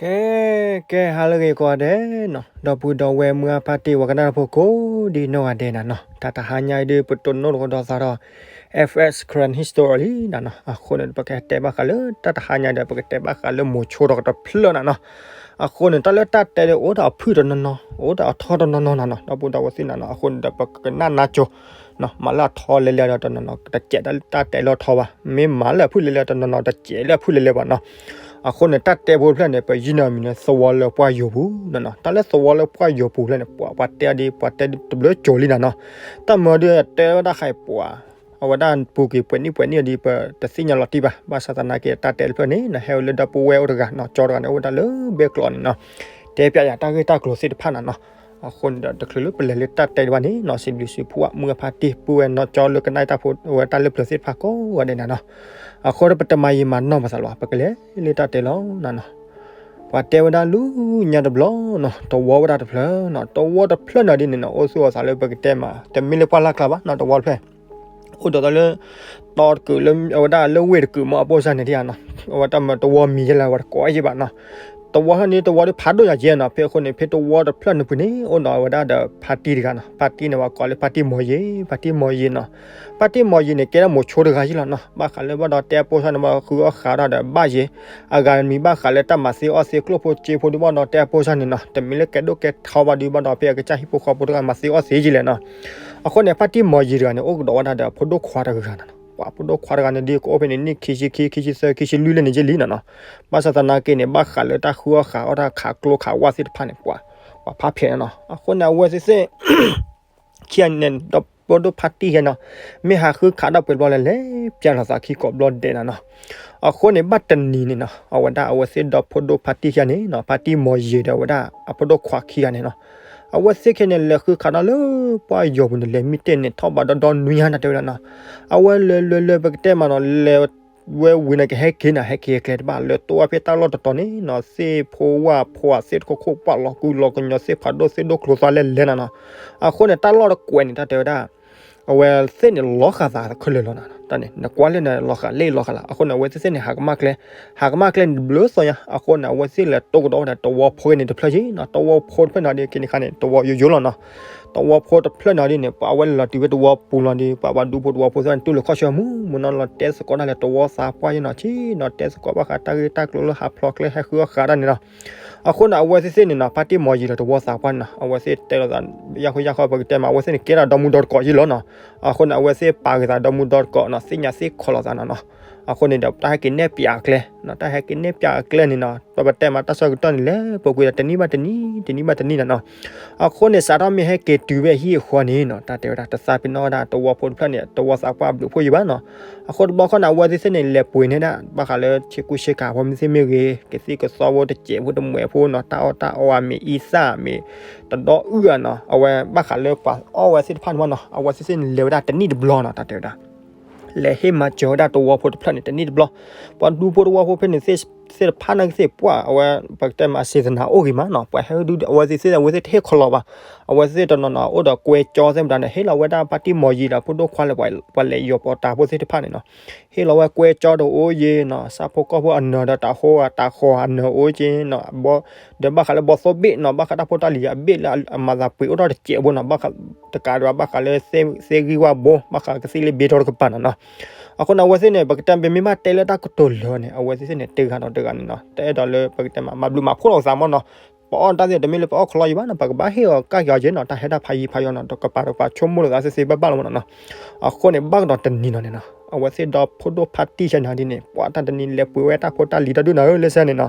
ကဲ ကဲ ဟါလၢအဂ့ၤကိးဂၤဒဲးနီၤ, ဒီပုၢ်ဒီဝဲၢ်မုၢ်အါဖါတံၢ် ဝဲကနၣ်တၢ်ဖိကိးဒ်နီၢ်ဂၤဒဲးနၤနီၤ, တၢ်တဟါညါအံၤဒုး ပတိၢ်နီၣ်တကဒီးသးဒီး F S Karen History လံနၤနီၤ, အဃိန့ၣ် ပကတဲဘၣ်ဃးလၢတၢ်တဟါညါဒီး ပကတဲဘၣ်ဃးလၢမိၤဆိတကတဖျၢၣ်နၤနီၤ, အဃိန့ၣ် တၢ်လၢတၢ်တဲဒီး အိၣ်ဒီးအဖုၣ်တနီၤနီၤ အိၣ်ဒီးအထီတနီၤနီၤနၤနီၤ, ဒီပုၢ်ဒီဝဲၢ်သ့ၣ်နၤနီၤ, အဃိန့ၣ်ဒီး ပကနၣ်နါကၠိ မၤလၢအထီလဲၤလဲၤဒီးတနီၤနီၤ တစဲးတၢ်တဲလၢအထီဘၣ်, မ့ၢ်မၤလၢအဖုၣ်လဲၤလဲၤတနီၤနီၤ တစဲးလၢအဖုၣ်လဲၤလဲၤဘၣ်နီၤ, အဃိန့ၣ် တၢ်တဲဖိတဖျၢၣ်န့ၣ် ပယုၢ်န့ၢ်အမံၤလၢ သဝီလၢပှၢ်ယိာ်ပူၤနၤနီၤ, တၢ်လၢသဝီလၢပှၢ်ယိာ်ပူၤဖျၢၣ်န့ၣ် ပှၤ ပှၤတဲဒ် ပှၤတဲဒ်တဘျုးကၠိၤလံနၤနီၤ, တၢ်မၤဒုးတဲဝဲဒၣ်ဃးပှၤ အဝဲဒၣ်ပူၤကွံာ်ပှဲၤနံၣ်ပှဲၤနံၣ်အံၤဒ် ပတသ့ၣ်ညါလီၤတံၢ်ဘၣ်, ဘၣ်ဆၣ်သနာ်က့ တၢ်တဲတဖျၢၣ်န့ၣ် နဟဲဝဲလၢဒီပုၢ်ဝဲၢ်အိၣ်တဂၤနီၤ, ကၠီတဂၤန့ၣ် အိၣ်ဝဲဒၣ်လၢဘဲကျိးန့ၣ်နီၤ, တဲပျးယၤတၢ်ဂ့ၢ်တၢ်ကျိၤသ့ၣ်တဖၣ်နၤနီၤ, အဃိန့ၣ်ဒီး တချုးလၢပလဲၤလၢတၢ်တဲတဖၣ်န့ၣ်နီၤ, စံးဘျုးစံးဖှိၣ်မုၢ်အါဖါတံၢ် ပုၢ်ဝဲၢ်နီၢ်ကၠီလၢကနၣ်တၢ်ဖိ အဝဲတၢ်လၢပျၢၤသ့ၣ်တဖၣ်ကိးဂၤဒဲးနၤနီၤ, အဃိဒီးပတမၤယံာ်မၤနီၢ်ပသးလီၤ, ပကလဲၤလၢတၢ်တဲလီၤနၤနီၤ, ပှၤတဲဝဲဒၣ်လၢညါတဘျီနီၤ, တဝီဝဲဒၣ်တဖျၢၣ်နီၤ, တဝီတဖျၢၣ်နၤဒ်န့ၣ်နီၤ, အိၣ်သူၣ်အိၣ်သးလၢပကတဲမး တမ့ၢ်လၢပှၢ်လၢ်ကျါဘၣ်နီၤ, တဝီတဖျၢၣ် အိၣ်ဒီးတၢ်လၢ တီတကုာ်လၢ အဝဲဒၣ်လၢဝ့ၢ်တကုာ်မ့ၢ်အပိၢ်စၢ်န့ၣ်ဒ်ဧါနီၤ, အဝဲတၢ်မၤတဝီမံၤယဲလၢဝဲတကိးယဲဘၣ်နီၤ, တဝီဟဲန့ၣ် တဝီဒ်ဖးဒိၣ်ညါယဲနီၤ, ဖဲအဃိန့ၣ် ဖဲတဝီတဖျၢၣ်န့ၣ်ပူၤန့ၣ် အိၣ်ဒီးအဝဲဒၣ်ဒီးဖါတံၢ်တဂၤနီၤ, ဖါတံၢ်န့ၣ် ပှၤကိးလၢဖါတံၢ်မီၤယံၤ, ဖါတံၢ်မီၤယံၤနီၤ, ဖါတံၢ်မီၤယံၤန့ၣ် ကဲဒၣ်မိၤဆိတဂၤယဲလီၤနီၤ, ဘၣ်ဃးလၢဘၣ်ဒီးတဲအပိၢ်စၢ်န့ၣ် ဘၣ်ဃုအီၣ်ဃးတၢ်ဒီးဘၣ်ယဲ, အဂၤမံၤဘၣ်ဃးလၢတၢ်မၤသ့အီၣ်သ့ကျိၣ်ဖိစ့ဖိဒုးဘၣ်ဒီးတဲအပိၢ်စၢ်န့ၣ်နီၤ, တမ့ၢ်လၢကဲဒိၣ်ကဲထီဘၣ်ဒုးဘၣ်ဒီး ဖဲအကစၢ်ဟံၣ်ဖိဃီဖိတဂၤမၤသ့အီၣ်သ့ယဲလဲၣ်နီၤ, အဃိန့ၣ် ဖါတံၢ်မီၤယံၤတဂၤန့ၣ် အိၣ်ကဒီးဝဲဒၣ်ဒီးအဖိဒိၣ်ခွါတဂၤနၤနီၤ, ပှၤဖိဒိၣ်ခွါတဂၤန့ၣ်ဒ်ကအိၣ်ဖဲန့ၣ် နံၣ်ခံဆံခံ ခံဆံသၢ ခံဆံလွံၢ်လၢန့ၣ်ယဲလံနၤနီၤ, ဘၣ်ဆၣ်သနာ်က့န့ၣ် ဘၣ်ဃးလၢတၢ်ဃုအီၣ်ဃးအီၣ်တၢ်ခးကျိခးဝၣ်သ့ၣ်တဖၣ်န့ၣ် ပှၤ ပှၤဖးဖျဲးနၤနီၤ, အဃိန့ၣ် အဝဲသ့ၣ်သ့ၣ် ခံဂၤန့ၣ် ဒီးဖိဒိၣ်ဖါတံၢ်ယဲနီၤ, မ့ၢ်ဟးဃုခးဒီးပှဲၤဘျီလဲၤလဲၤပျးလိာ်သးခံကိးဘျီဒဲးနၤနီၤ, အဃိန့ၣ် ဘၣ်တနံၤန့ၣ်နီၤ အဝဲဒၣ်အဝဲသ့ၣ်ဒီးဖိဒိၣ်ဖါတံၢ်ယဲန့ၣ်နီၤ ဖါတံၢ်မီၤယံၤဒီးအဝဲဒၣ်အဖိဒိၣ်ခွါခံဂၤန့ၣ်နီၤ, အဝဲသ့ၣ်ခဲန့ၣ် လဲၤဃုခးဒီးလၢပှၢ်ယိာ်ပူၤန့ၣ် လဲၤမံတ့ၢ်န့ၣ် ထီၣ်ဘးဒီဒီနွံညါနၤတဲဝဲဒၣ်နီၤ, အဝဲလဲၤလဲၤလဲၤပကတဲမးနီၤ လဲၤ ဝဲဝံၤန့ၣ်ကဟဲက့ၤနၤ ဟဲက့ၤအကျဲတဘၣ် လဲၤတိၢ်ဝဲဖဲတၢ်လီၢ်တတီၤန့ၣ်နီၤ သ့ၣ်ဖိဝၣ်ဖိသ့ၣ်တခိၣ်ခိၣ် ပှၢ်လီၤကူလီၤကညီ သ့ၣ်ဖးဒိၣ်သ့ၣ်ဒိၣ်ကျိၤသီလဲလဲနၤနီၤ, အဃိန့ၣ် တၢ်လီၢ်တကွဲးန့ၣ် တၢ်တဲဝဲဒၣ် အဝဲသ့ၣ်န့ၣ် လီၤဃာ်သးခဲလၢာ်လီၤနၤ, တၢ်န့ၣ် နကွၢ်လၢနလီၤဃာ်လၢလီၤဃာ်လီၤ, အဃိန့ၣ် အဝဲသ့ၣ်သ့ၣ်န့ၣ် ဟးကမၣ်ကျဲ, ဟးကမၣ်ကျဲန့ၣ်တဘျုးသီညါ, အဃိန့ၣ် အဝဲသ့ၣ်လဲၤတိၢ်ကဒီးဝဲဒၣ် တဝီဖိန့ၣ်တဖျၢၣ်ယဲနီၤ, တဝီဖိတဖျၢၣ်န့ၣ်ဒ်က့ၤန့ၣ်ခါန့ၣ် တဝီယိယိလီၤနီၤ တဝီဖိတဖျၢၣ်န့ၣ်ဒ်န့ၣ် ပှၤအဝဲလဲၤလီၤတုၤဝဲတဝီပူၤလီၤဒီး ပှၤပှၤဒူဖိတဝီဖိသ့ၣ်န့ၣ် တူၢ်လိာ်ခီၣ်ဆၢမူမူနီၤ လီၤတဲသကိးတၢ်လၢတဝီသးပှၢ်ယဲနီၤ ဆ့နီၤ တဲသကိးဘၣ်ဃးတၢ်ဂ့ၢ်တၢ်ကျိၤလၢဟးဖျိးကျဲဟဲဃုအီၣ်ဃာ်တၢ်န့ၣ်နီၤ, အဃိန့ၣ် အဝဲသ့ၣ်သ့ၣ်န့ၣ်နီၤ ဖါတံၢ်မီၤယံၤဒီးတဝီသးပှၢ်န့ၣ်နီၤ အဝဲသ့ၣ်တဲလိာ်သး ယၢ်ဃုယၢ်ဃီ ပကတဲမး အဝဲသ့ၣ်န့ၣ် ကဲထီၣ်ဒီမုၢ်ဒီတကိးယဲလီၤနီၤ, အဃိန့ၣ် အဝဲသ့ၣ်ပာ်က့ၤသးဒီမုၢ်ဒီတကိးနီၤ သ့ၣ်ညါသ့ၣ်ခီလီၤသးနီၤနီၤ, အဃိန့ၣ်ဒီး တၢ်ဟဲက့ၤနဲၣ်ပၠးအကျဲ, တၢ်ဟဲက့ၤနဲၣ်ပၠးအကျဲန့ၣ်နီၤ ပပတဲမးတၢ်ဆၢကတီၢ်န့ၣ် လဲၤပူၤကွံာ်ဒီးတနံၣ်ဘၣ်တနံၣ် တနံၣ်ဘၣ်တနံၣ်နီၤနီၤ, အဃိန့ၣ် စးထီၣ်မ့ၢ်ဟဲက့ၤတုၤဖဲအဟံၣ်အဃီန့ၣ်နီၤ တၢ်တဲဝဲဒၣ် တသးပ့ၤနီၣ်ဝဲဒၣ် တဝီဖိတဖျၢၣ်န့ၣ် တဝီသးပှၢ်ဘျုးဖှိၣ်ယံၤဘၣ်နီၤ, အဃိတဘျီခီန့ၣ် အဝဲသ့ၣ်သ့ၣ်န့ၣ် လဲၤပှ့ၤန့ၢ်ဒၣ် ဘၣ်ဃးလၢဆ့ကူဆ့ကၤဖိမ့ၢ်သ့ၣ်မ့ၢ်ဂ့ၤ ကသံၣ်ကသီဖိတစဲးဖိတမှဲးဖိနီၤ တၢ်အီၣ်တၢ်အီအမ့ၢ်အံသၣ်မ့ၢ် တဒီအုၣ်ဧါနီၤ အဝဲဘၣ်ဃးလၢပှၤအီၣ်ဝဲသ့ၣ်တဖၣ်န့ၣ်မနီၤ အဝဲသ့ၣ်သ့ၣ်န့ၣ် လဲၤဝဲဒၣ်တနံၣ်တဘျီနီၤ တၢ်တဲဝဲဒၣ် လဲၤဟ့ၣ်မၤစၢၤဝဲဒၣ်တဝီဖိတဖျၢၣ်န့ၣ် တနံၣ်တဘျီ, ပှၤဒူဖိတဝီဖိဖဲန့ၣ်သ့ၣ်တဖၣ်န့ၣ်ကသ့ၣ်ပှၢ် အဝဲပကတဲမး စေတနာ အိၣ်ဂ့ၤမးနီၤ ပှၤဟဲဒုးအဝဲသ့ၣ်သ့ၣ် အဝဲသ့ၣ်တဟ့ၣ်ခီလီၤဘၣ်, အဝဲသ့ၣ်တနီၤနီၤ အိၣ်ဒီးကွဲကၠီသ့ၣ်မတၤန့ၣ် ဟ့ၣ်လီၤဝဲဒၣ်ဖါတံၢ်မီၤယံၤဒီးဖိဒိၣ်ခွါလၢပှၤလဲၤယီၤပီၤတၢ်ဖိသ့ၣ်တဖၣ်န့ၣ်နီၤ ဟ့ၣ်လီၤဝဲကွဲကၠီတအိၣ်ယဲနီၤ ဆၣ်ဖိကီၢ်ဖိအနၢၤဒီးတၢ်ဟိတၢ်ဃီအနၢၤအိၣ်က့နီၤ ဒီးဘၣ်ဃးလၢဘီသိဘ့ၣ်နီၤ ဘၣ်ဃးတၢ်ဖိတၢ်လံၤအဘ့ၣ်လၢအမၤသးပှ့ၤအိၣ်ထီၣ်တစဲးဖိနီၤ ဘၣ်ဃးတကးဒံးဘၣ်ဃးလၢသ့ၣ်ဂံၢ်ဝၣ်ဘိ ဘၣ်ဃးကသံၣ်လၢဘ့ထီတကပၤနီၤနီၤ, အဃိန့ၣ် အဝဲသ့ၣ်န့ၣ် ပကတဲမ့မ့ၢ်ဘၣ်တဲလၢတၢ်ကတိၤလၢာ်န့ၣ် အဝဲသ့ၣ်သ့ၣ်န့ၣ် တဂၤဒီးတဂၤန့ၣ်နီၤ တအဲၣ်ဒိးလၢပကတဲမး မၤဘျုးမၤဖှိၣ်လိာ်သးမနီၤ ပအီၣ်တၢ်သ့ၣ်တမ့ၢ်လၢပအီၣ်ခီလီၤယံၤဘၣ်နီၤ ပကဘၣ်ဟ့ၣ်အီၤကၢ်က့ၤအီၤယဲနီၤ တၢ်ဟဲတၢ်ဖးယံၤဖးယီၤနီၤ တကပၤတကပၤဆိကမိၣ်လိာ်သးသ့သ့ဘၣ်ဘၣ်လီၤမနီၤနီၤ, အဃိန့ၣ် ဘၣ်ကဒီးတနံၤနီၤန့ၣ်နီၤ အဝဲသ့ၣ်ဒီဖိဒိၣ်ဖါတံၢ်ဆဲန့ၣ်ဒ်န့ၣ် ပှၤတၢ်တနံၤလဲၤပှ့ၤဝဲတၢ်ဖိတၢ်လံၤတၢ်ဒုၣ်နၤဧၢ လၢဆဲန့ၣ်နီၤ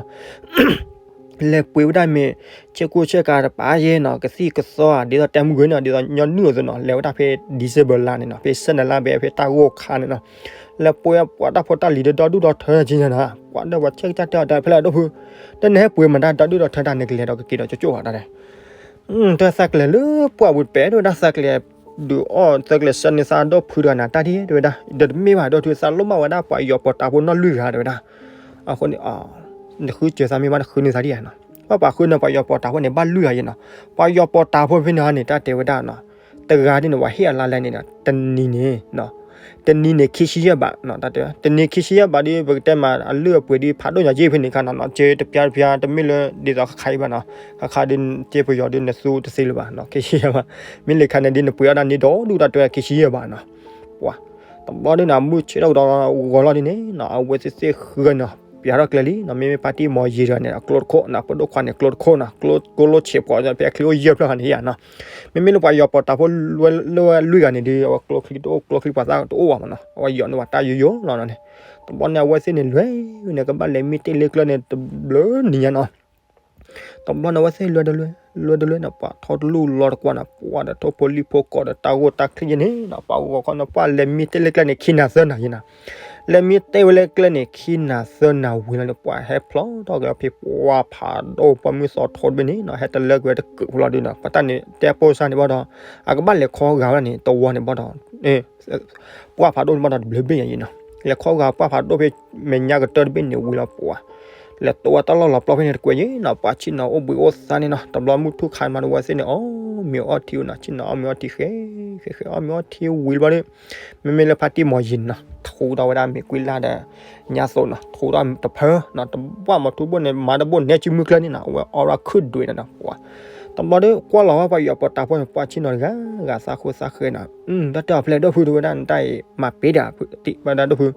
လဲၤပှ့ၤဝဲဒၣ်မ့ၢ် ဆ့ကူဆ့ကၤတပၤယဲနီၤ ကသံၣ်ကသီဧါ ဒ်သိးတဲမုၢ်ဂ့ၤန့ၣ် ဒ်သိးညီနုၢ်အသိးနီၤ လဲၤဝဲဒၣ်ဖဲ December လါန့ၣ်နီၤ ဖဲ ဆဲန့ၣ် လါဘဲ ဖဲတၢ်ဂိၢ်ခါန့ၣ်နီၤ လဲၤပှ့ၤပှၤတၢ်ဖိတၢ်လံၤဒီဒူၣ်ဒီထၢက့ၤန့ၣ်နီၤ ပှၤဒီးပှၤဆဲကစၢ်တဲအီၤတၢ်ဖဲလဲၣ်ဒိၣ်ဖု တၢ်နဟဲပှ့ၤမတၤဒီဒူၣ်ဒီထၢတၢ်န့ၣ်ကလဲၤဒီးကက့ၤဒီးကၠိကၠိၣ်ဘၣ်တၢ်တဲ တၢ်သးကျဲၤလၢပှၢ်ပူၤတပဲာ် တဲဝဲဒၣ်သးကျဲၤ ဒုးအီၣ်သးကျဲၤဆၢန့ၢ်သးဒီဖုတဂၤန့ၣ် တၢ်ဒ်တဲဝဲဒၣ် ဒီးတမ့ၢ်ဘၣ် ဒီးတုၤ သးလိၣ်ဘၣ်ဝဲဒၣ်ပှၤယီၤပီၤတၢ်ဖိနီၢ်လွံၢ်ဂၤတဲဝဲဒၣ် အဃိန့ၣ် နဃုစၢၤသးမ့ၢ်ဘၣ် နဃုန့ၢ်သးဒ်ယါနီၤ ဘၣ်ပှၤဃုန့ၢ်ပှၤယီၤပီၤတၢ်ဖိန့ၣ် ဘၣ်လွံၢ်ဂၤယဲနီၤ ပှၤယီၤပီၤတၢ်ဖိဖဲန့ၣ်န့ၣ် တၢ်တဲဝဲဒၣ်နီၤ တဂၤဒ်န့ၣ် ပှၤဟ့ၣ်အလါလဲန့ၣ်ဒီး တနံၤန့ၣ်နီၤ တနံၤန့ၣ်ခံဆံယဲၢ်ဘးနီၤ, တၢ်တဲ တနံၤခံဆံယဲၢ်ဘးဒီး ပကတဲမးအလုၢ်အပှ့ၤဒီးဖးဒိၣ်ညါယဲၢ်ဖဲန့ၣ်ခါနီၤနီၤ, ကၠ့တပျါတပျါ တမ့ၢ်လၢဒ်သိးခါခါအံၤဘၣ်နီၤ, ခါခါဒီး ကၠ့ပယီၤဒီးနသူတသ့လၢၤဘၣ်နီၤ, ခံဆံယဲၢ်ဘး, မ့ၢ်လၢခါန့ၣ်ဒီး နပှ့ၤအီၣ်ဒၣ်န့ၣ်ဒီဒူၣ် တၢ်တဲ ခံဆံယဲၢ်ဘးနီၤ, ပှၤ တဘျီဒီးန့ၣ် မုၢ်ဆ့ၣ်ထီၣ်ကဒီးဂီၤလီၤဒ်န့ၣ်နီၤ, အဝဲသ့ၣ်သ့ၣ်ဃုဂၤန့ၣ် ပျးထီၣ်ကျဲလံနီၤ, မ့မ့ၢ်ဖါတံၢ်မီၤယံၤတဂၤန့ၣ် အကျိတခိၣ်နီၤ, ပဒိၣ်ခွါန့ၣ် ကျိတခိၣ်နီၤ, ကျိ ကျိလိၣ်ဆံးပှၤ ဖဲအချံအိၣ်ယဲၢ်ဖျၢၣ်ခါန့ၣ်ဧါနီၤ, မ့မ့ၢ်လၢပှၤယီၤပီၤတၢ်ဖိလၢလွံၢ်ဂၤန့ၣ်ဒီး အဝဲကျိချံတအိၣ်ကျိချံပှၤသၣ်တအိၣ်ဘၣ်မးနီၤ, အဝဲယီၤန့ၢ်ပှၤတၢ်ယိယိလီၤနီၤန့ၣ်, တဘျီန့ၣ် အဝဲသ့ၣ်န့ၣ်လွဲၢ်န့ၣ် ကဘၣ်လဲၤမံတ့ၢ်လၢကျဲန့ၣ် တဘျုးနံၤညါနီၤ တဘျီန့ၣ် အဝဲသ့ၣ်လွဲၢ်တလွဲၢ် လွဲၢ်တလွဲၢ်န့ၣ် ပှၤထီၣ်တလူၢ်လီၤတကွၢ်န့ၣ် ပှၤဒီးထိၣ်ဖိလံၣ်ဖိကိးဒီးတၢ်ဂိၢ်တၢ်ချံယဲၢ်န့ၣ်နီၤ, ပှၤဂီၤခီန့ၣ် ပှၤလဲၤမံတ့ၢ်လၢကျဲန့ၣ် ခံနၤသၢနၤယဲၢ်နီၤ, လဲၤမံတ့ၢ်ဝဲလၢကျဲန့ၣ် ခံနၤသၢနၤဝံၤလီၤန့ၣ် ပှၤဟဲဖျီထီၣ်က့ၤဖဲပှၤဖးဒိၣ် ပှၢ်မုၢ်သီထိတဘ့ၣ်န့ၣ်နီၤ, ဟဲတလၢကွံာ်ဝဲတကုးဖိလီၤဒုးနီၤ, ပတၢ်န့ၣ် တဲပိၢ်စါန့ၣ်ဘၣ်ဒီး အကဘၣ်လဲၤခီဂာ်ဝဲဒၣ်န့ၣ် တဝီန့ၣ်ဘၣ်ဒီး ပှၢ်ဖးဒိၣ်န့ၣ်ဘၣ်ဒီးတဘျုးဘ့ၣ်ညါယဲၢ်နီၤ, လဲၤခီဂာ်ပှၢ်ဖးဒိၣ်ဖဲမဲာ်ညါကတၢၢ်တဘ့ၣ်န့ၣ်ဝံၤလီၤပှၤ လဲၤတိဝဲတၢ်လီၢ်လီၤပျီဖဲန့ၣ်တကွဲးယဲၢ်နီၤ, ပှၤဆ့ၣ်နီၤအိၣ်ဘှံးအိၣ်သါန့ၣ်နီၤ, တဘျီမုၢ်ထူၣ်ခါမးဒီး အဝဲသ့ၣ်န့ၣ် အီၣ်မ့ၤအီထံဝဲနီၤ, ဆ့ၣ်နီၤအီၣ်မ့ၤအီထံဃဲ ဃဲဃဲအီၣ်မ့ၤအီထံဝံၤလီၤဘၣ်ဒီး မ့မ့ၢ်လၢဖါတံၢ်မီၤယံၤန့ၣ်နီၤ ထူးထီၣ်ဝဲဒၣ်မ့ၢ်ကွံလၢ်ဒီး ညါသိးနီၤ, ထူးထီၣ်တဖၢနီၤ, တဘၣ်မၤထူဘိၣ်န့ၣ် မၤတဘိၣ်နဲစုမုၢ်ကျၢၢ်န့ၣ်နီၤ, အဝဲအီၣ်ဒၣ်ခုၣ်ဒွဲးန့ၣ်နီၤ, ပှၤ တဘျီဒီး ကွၢ်လီၤဝဲပှၤယီၤပီၤတၢ်ဖိန့ၣ် ပှၤဆ့ၣ်နီၤတဂၤ ဂၤသးဃိသးဃဲနီၤ, တၢ်တဲအီၤဖဲလဲၣ် ဒီးဖုတဝဲဒၣ်နတၢ်အံၤ မၤပ့ၤဒၣ် ဘၣ်ဒၣ်ဒီးဖု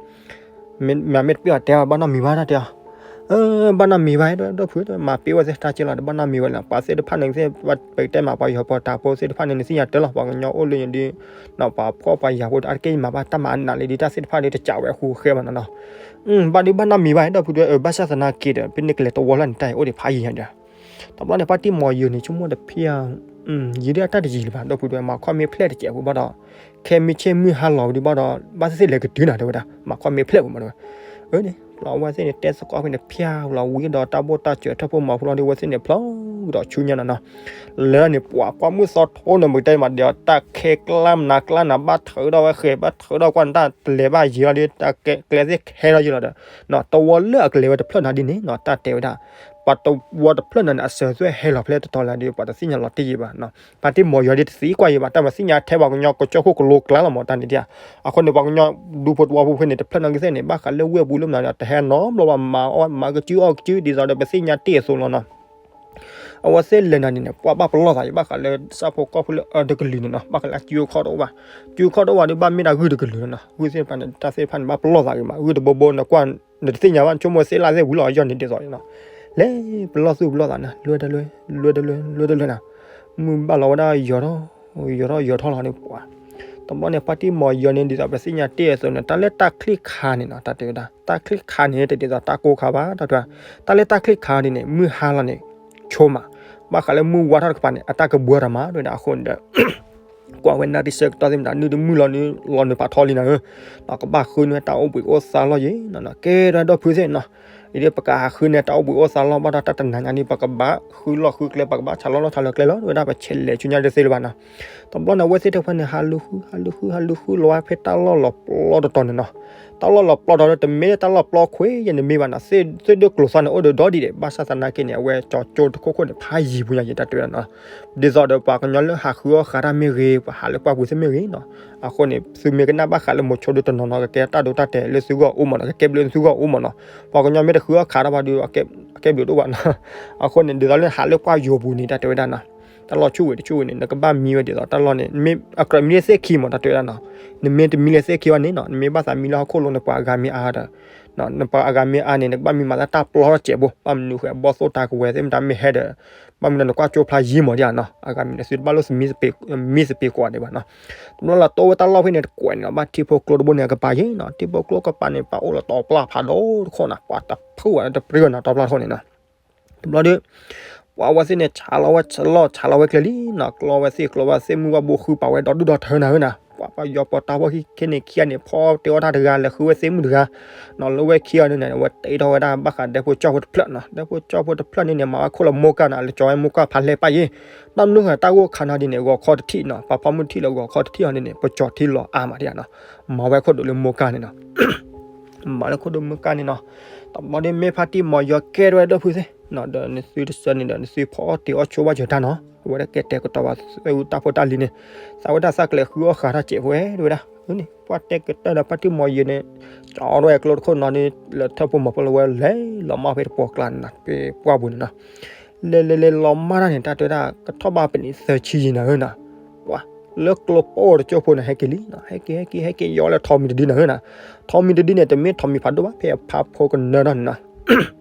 မ့မ့ၢ်တပ့ၤအီၤတဲအီၤ ဘၣ်နီတမံၤဘၣ်တၢ်တဲအီၤ, ဘၣ်နီတမံၤဘၣ်ဒီးဖု မၤပ့ၤဝဲသ့ၣ်တၢ်ကဲလီၤ တဘၣ်နီတမံၤဝဲလီၤ, ပှၤသ့ၣ်တဖၣ်န့ၣ်သ့ၣ် ပကတဲမး ပှၤယီၤပီၤတၢ်ဖိသ့ၣ်တဖၣ်န့ၣ် နသ့ၣ်ညါတၢ်လီၤ, ပှၤကညီအိၣ်လၢညါဒီး ပှၤဖှီၣ်ပှၤယာ်ဖိအါတက့ၢ် ယမၤဘၣ်တၢ်မၤအနးလံဒီး တၢ်သ့ၣ်တဖၣ်ဒီးတကးဝဲအဃိဃဲဘၣ်နီၤနီၤ, ဘၣ်ဒီးဘၣ်နီတမံၤဘၣ်ဒီးဖု ဘၣ်ဆၣ်သနာ်က့ဒီး ဖဲန့ၣ်ကလဲၤတဝီလၢ်န့ၣ် တၢ်အံၤအိၣ်ဒံးဖးယံၤညါဒီး တဘျီန့ၣ် ဖါတံၢ်မီၤယံၤန့ၣ် ဆိကမိၣ်တဖျၢၣ် ယံၤဒၣ်တၢ်တယံၤလၢၤဘၣ် ဒီးဖုဒွဲ မၤခီၣ်မ့ၢ်ဖျဲၣ်တစဲးဖိဘၣ်ဒီး ခဲမုၢ်ဆ့ၣ်မုၢ်ဟါလီၤဝံၤဒီးဘၣ်ဒီး ဘၣ်သ့ၣ်သ့ၣ်လဲၤကတုၤနၤတဲဝဲဒၣ် မၤခီၣ်မ့ၢ်ဖျဲၣ်ဝံၤမးတဲဝဲ, အန့ၣ် လီၤအဝဲသ့ၣ်န့ၣ် တဲသကိးဖဲန့ၣ် ဖျါဝံၤလီၤ ဝံၤဒီးတၢ်ဘိၣ်တၢ်စၢၤထၢၣ်ဖိမၤဖိလီၤဒီး အဝဲသ့ၣ်န့ၣ် ဖျီကဒီးဆူညါနီၤနီၤ, လၢန့ၣ် ပှၤကွၢ်မုၢ်သီထိန့ၣ် မ့ၢ်တဲမးဒီး တၢ်ခဲကျါမနၤကျါနၤ ဘၣ်ထုးထီၣ်ဝဲဃဲၤ ဘၣ်ထုးထီၣ်ကွၢ်န့ၣ် တၢ်တလဲၤဘၣ်ယံၤလီၤဒီး တၢ်ကျဲသ့ၣ်ခဲလီၤယံၤလီၤဒီး တဝီလၢအကလဲၤဝဲတဖျၢၣ်နၤဒ်န့ၣ်နီၤ တၢ်တဲဝဲဒၣ် ပှၤတဝီတဖျၢၣ်နၤန့ၣ် အစၢၤသွဲၣ်ဟဲလီၤဖဲလဲၣ်တတီၤလဲၣ်ဒီး ပှၤတသ့ၣ်ညါလီၤတံၢ်ယံၤဘၣ်နီၤ, ဖါတံၢ်မီၤယံၤဒီးတသံကွၢ်ယံၤဘၣ် တၢ်မၤသ့ၣ်ညါထဲပှၤကညီကစၢၢ်ခိၣ်ကလိကျါလီၤမး တၢ်န့ၣ်ဒ်ဧါ, အဃိန့ၣ် ပှၤကညီဒူဖိတဝီဖိဖဲန့ၣ် တဖျၢၣ်နီၤကသ့ၣ်န့ၣ် ဘၣ်ဃးလၢဝ့ၢ်ပူၤလၢမနုၤဒီး တဟဲနီတဘျီဘၣ် မၤအီၣ်မၤကစုအီၣ်ကစု ဒ်သိးဒီးပသ့ၣ်ညါတ့ၢ်အသိးလီၤနီၤ အဝဲသ့ၣ်လဲၤနၤန့ၣ်န့ၣ် ပှၤဘၣ်ပလီၢ်သးယံၤ ဘၣ်ဃးလၢဆၣ်ဖိကီၢ်ဖိလၢအၢတကလုာ်န့ၣ်နီၤ ဘၣ်ဃးလၢအစုအခီၣ်တအိၣ်ဘၣ်, စုအခီၣ်တအိၣ်ဘၣ်ဒီး ဘၣ်မ့ၢ်ဒၣ်ဂုၢ်တကလုာ်န့ၣ်နီၤ ဂုၢ်သ့ၣ်တဖၣ်န့ၣ် တၢ်သ့ၣ်တဖၣ်န့ၣ် ဘၣ်ပလီၢ်သးဂ့ၤမး ဂုၢ်တဘိဘိနကွၢ် နတသ့ၣ်ညါဘၣ် ဆိကမိၣ်သ့ၣ်လၣ်သ့ၣ်ဝံၤလီၤအယီၢ်န့ၣ်ဒ်သိးန့ၣ်နီၤ, လဲၤပလီၢ်သူၣ်ပလီၢ်သးန့ၣ် လွဲတလွဲ လွဲတလွဲ လွဲတလွဲနီၤ, မုၢ်ဘၣ်လီၤဝဲဒၣ်ယီၤထီၣ် ယီၤထီၣ်ယီၤထီၣ်လီၤန့ၣ်ပှၤ တဘျီန့ၣ် ဖါတံၢ်မီၤယံၤန့ၣ် ဒ်သိးပသ့ၣ်ညါတ့ၢ်အသိးန့ၣ် တၢ်လၢတၢ်ချံၣ်ခါန့ၣ်နီၤ တၢ်တဲဝဲဒၣ် တၢ်ချံၣ်ခါန့ၣ် တဒ်သိးတၢ်ကိၢ်ခါဘၣ် တၢ်တဲဝဲ တၢ်လၢတၢ်ချံၣ်ခါဒ်န့ၣ် မုၢ်ဟါလီၤန့ၣ် ဆိမး ဘၣ်ဃးလၢမုၢ်ဝါထီၣ်တကပၤန့ၣ် အတၢ်ကဘှီတၢ်မး တဝဲဒၣ်အဃိန့ၣ်ဒီး ကွၢ်ဝဲနၢ်တဆၢကတီၢ်သ့ၣ်မတၤ နုၢ်တမုၢ်လီၤနုၢ်လီၤနုၢ်ဖးထီလံနီၤဧၢ, ကဘၣ်ဃုန့ၢ်တၢ်အိၣ်ဘှံးအိၣ်သါလီၤယံၤနီၤနီၤ ကဲထီၣ်ဒီဖုသ့ၣ်နီၤ, အံၤဒီးပကဟးဃုန့ၢ်တၢ်အိၣ်ဘှံးအိၣ်သါလီၤ ဘၣ်ဒီးတၢ်တနၤညါန့ၣ် ပကဘၣ်ဃုလီၢ်ဃုကျဲ ပကဘၣ်ဆးလီၢ်လီၢ်ဆးလီၢ်ကျဲလီၤ တဝဲဒၣ်ပဆဲးလဲၤဆူညါတသ့လၢၤဘၣ်နီၤ, တဘျီန့ၣ် အဝဲသ့ၣ်တဖၣ်န့ၣ် ဟးလူၤဃု ဟးလူၤဃု ဟးလူၤဃုလီၤဝဲဖဲ တၢ်လီၢ်လီၤပျီတတီၤန့ၣ်နီၤ, တၢ်လီၢ်လီၤပျီတတီၤဒီး တမ့ၢ်တၢ်လီၢ်ပျီခွဲးယဲၢ်န့ၣ်မ့ၢ်ဘၣ်နီၤ, သ့ၣ်ဒိၣ်ကျိၤသွါန့ၣ် အိၣ်ဒီးဒီဒံးဒံး ဘၣ်ဆၣ်သနာ်က့န့ၣ် အဝဲကၠီကၠိတခိၣ်ခိၣ်န့ၣ် ဖးယံၤပူၤညါယံၤ တၢ်တဲဝဲဒၣ်နီၤ, ဒ်သိးဒီးပှၤကညီလၢဟးဃုအီၣ်ဃးတၢ်မ့ၢ်ဂ့ၤ ပှၤဟးလၢပှၢ်ပူၤသ့ၣ်မ့ၢ်ဂ့ၤနီၤ, အဃိန့ၣ် သုမ့ၢ်ကနၣ်ဘၣ်ဃးလၢမိၤဆိဒီးတနီၤနီၤ ကကဲတၢ်ဒိတၢ်တဲာ်လၢသုဂီၢ်အိၣ်မးနီၤ ကကဲဘျုးလၢသုဂီၢ်အိၣ်မးနီၤ, ပှၤကညီမ့ၢ်တဃုအီၣ်ဃးတၢ်ဘၣ်ဒီး အကဲဘျုးတအိၣ်ဘၣ်နီၤ, အဃိန့ၣ် ဒ်သိးလၢဟးလၢပှၢ်ယိၤပူၤန့ၣ် တၢ်တဲဝဲဒၣ်နီၤ, တၢ်လီၢ်ဆူၣ်ဝဲတဆူၣ်ဝဲန့ၣ် နကဘၣ်မံဝဲဒ်သိးတၢ်လီၢ်န့ၣ် မ့ၢ်အကြၢးမံလၢသ့ၣ်ခံမး တၢ်တဲဝဲဒၣ်နီၤ, နမ့ၢ်တမံလၢသ့ၣ်ခံဘၣ်န့ၣ်နီၤ နမ့ၢ်ဘၣ်သးမံလၢဟီၣ်ခိၣ်လိၤန့ၣ် ပှၤအဂၤမ့ၢ်အါဒီး နပှၤအဂၤမ့ၢ်အါန့ၣ် နကဘၣ်မံမၤသးတၢ်ပျီထီၣ်စဲးဘိ ဘၣ်မနုၤဃိ အဘီၣ်သိၣ်တၢ်ကဝဲၤသ့ၣ်မတၤမ့ၢ်ဟဲဒီး ဘၣ်မနုၤနကွၢ်ကၠိဖျါယံၤမးဒ်နီၤ, အဂၤမံၤန့ၣ် သုတဘၣ်လိၣ် မံသပ့ၤကိးဂၤဒဲးဘၣ်နီၤ, တဘျီလီၤတိဝဲတၢ်လီၢ်ဖဲန့ၣ် တကွဲးန့ၣ်လီၤ ဘၣ်ထံဖိကျိတဘိန့ၣ် အကပၤယံၤနီၤ, ထံဖိကျိကပၤန့ၣ် ပာ်အိၣ်လီၤတီၤပျၢ်ဖးဒိၣ်တခိၣ်နီၤ, ပှၤတဖုဝဲတပရၢနီၤ တီၤပျၢ်တခိၣ်န့ၣ်နီၤ တဘျီဒီး ပှၤဝဲသ့ၣ်န့ၣ် ဆါလီၤဝဲဆလီၢ် ဆါလီၤဝဲကျဲလံနီၤ, ကျီဝဲသ့ၣ်ကျီဝဲသ့ၣ် မုၢ်ဘၣ်ဘိဃုပာ်ဝဲဒီဒူၣ်ဒီထၢနၤဝဲနီၤ, ပှၤပှၤယီၤပီၤတၢ်ဖိခံန့ၣ်ခံဂၤန့ၣ် ဖီတ့အီၣ်တၢ်တဂၤ လဲၤဃုဝဲသ့ၣ်မုၣ်တဂၤ, နီၤလၢဝဲခံဂၤန့ၣ် အဝဲတ့ထီၣ်ဝဲဒၣ်ဘၣ်ဃးဒဲဖိကၠီဖိတဖျၢၣ်နီၤ, ဒဲဖိကၠီဖိတဖျၢၣ်န့ၣ်န့ၣ် မၤဝဲခိၣ်လီၤမိၢ်ကၢ်နီၤ, လဲၤကၠီဝဲမိၢ်ကၢ်ဖးလဲၢ်ပၢ်ယ့ၢ်, နီၢ်မနုၤဃာ်တၢ်ဂိၢ်ခါနီၤဒ်န့ၣ် ဂီၤခီတထံၣ်နီၤ, ပှၤဖီမုၢ်ထံၣ်လၢဂီၤခီတထံၣ်အီၤန့ၣ်န့ၣ် ပကၠီၤထံလီၤအါမးဒ်နီၤ, မၤဝဲခိၣ်ဒိးလၢမိၢ်ကၢ်န့ၣ်နီၤ မၤလၢခိၣ်ဒိၣ်မုၢ်ကၢ်န့ၣ်နီၤ, တဘျီဒီးမ့ၢ်ဖါတံၢ်မီၤယီၤကဲထီၣ်ဝဲဒီဖုသ့ၣ်နီၤ, ဒီးနသုတဆၢန့ၣ်ဒီး နသုဖီအီၣ်တ့အီၣ်ဆိဘၣ်စၢၤတၢ်နီၤ, အဝဲဒၣ်ကဲတဲာ်ကတီၤဘၣ်သၢဝံတၢ်ဖိတၢ်လံၤန့ၣ်, သးဝဲဒၣ်သးကလဲၤဃုအီၣ်ဃာ်တၢ်စဲးဖိဝဲတဝဲဒၣ်, န့ၣ် ပှၢ်တဲကတၢၢ်ဒီးဖါတံၢ်မီၤယံၤန့ၣ် ကၠီဒီးဝဲကျိတခိၣ်နီၤန့ၣ် လၢထၢၣ်ဖိမီၤဖိလၢဝဲလဲၤလီၤမၢ်ဖဲတပှီၢ်ကျါန့ၣ်နီၤ ဖဲပှၢ်ပူၤန့ၣ်နီၤ လဲၤလဲၤလဲၤလီၤမၢ်တၢ်န့ၣ် တၢ်တဲဝဲဒၣ် ကထီၣ်ဘၣ်ပနံးသၢဆံယံၤနၤဧၢနီၤ ပှၤ လၢကျိပိၢ်တကၠိဖိန့ၣ် ဟဲက့ၤလံနီၤ ဟဲက့ၤ ဟဲက့ၤ ဟဲက့ၤ ယီၤလၢထိးမံၤတဒုနၤဧၢနီၤ ထိးမံၤတဒုန့ၣ် တမ့ၢ်ထိးမံၤဖးဒိၣ်ဘၣ် ဖဲအဖးဖိကနၢဒီးန့ၣ်နီၤ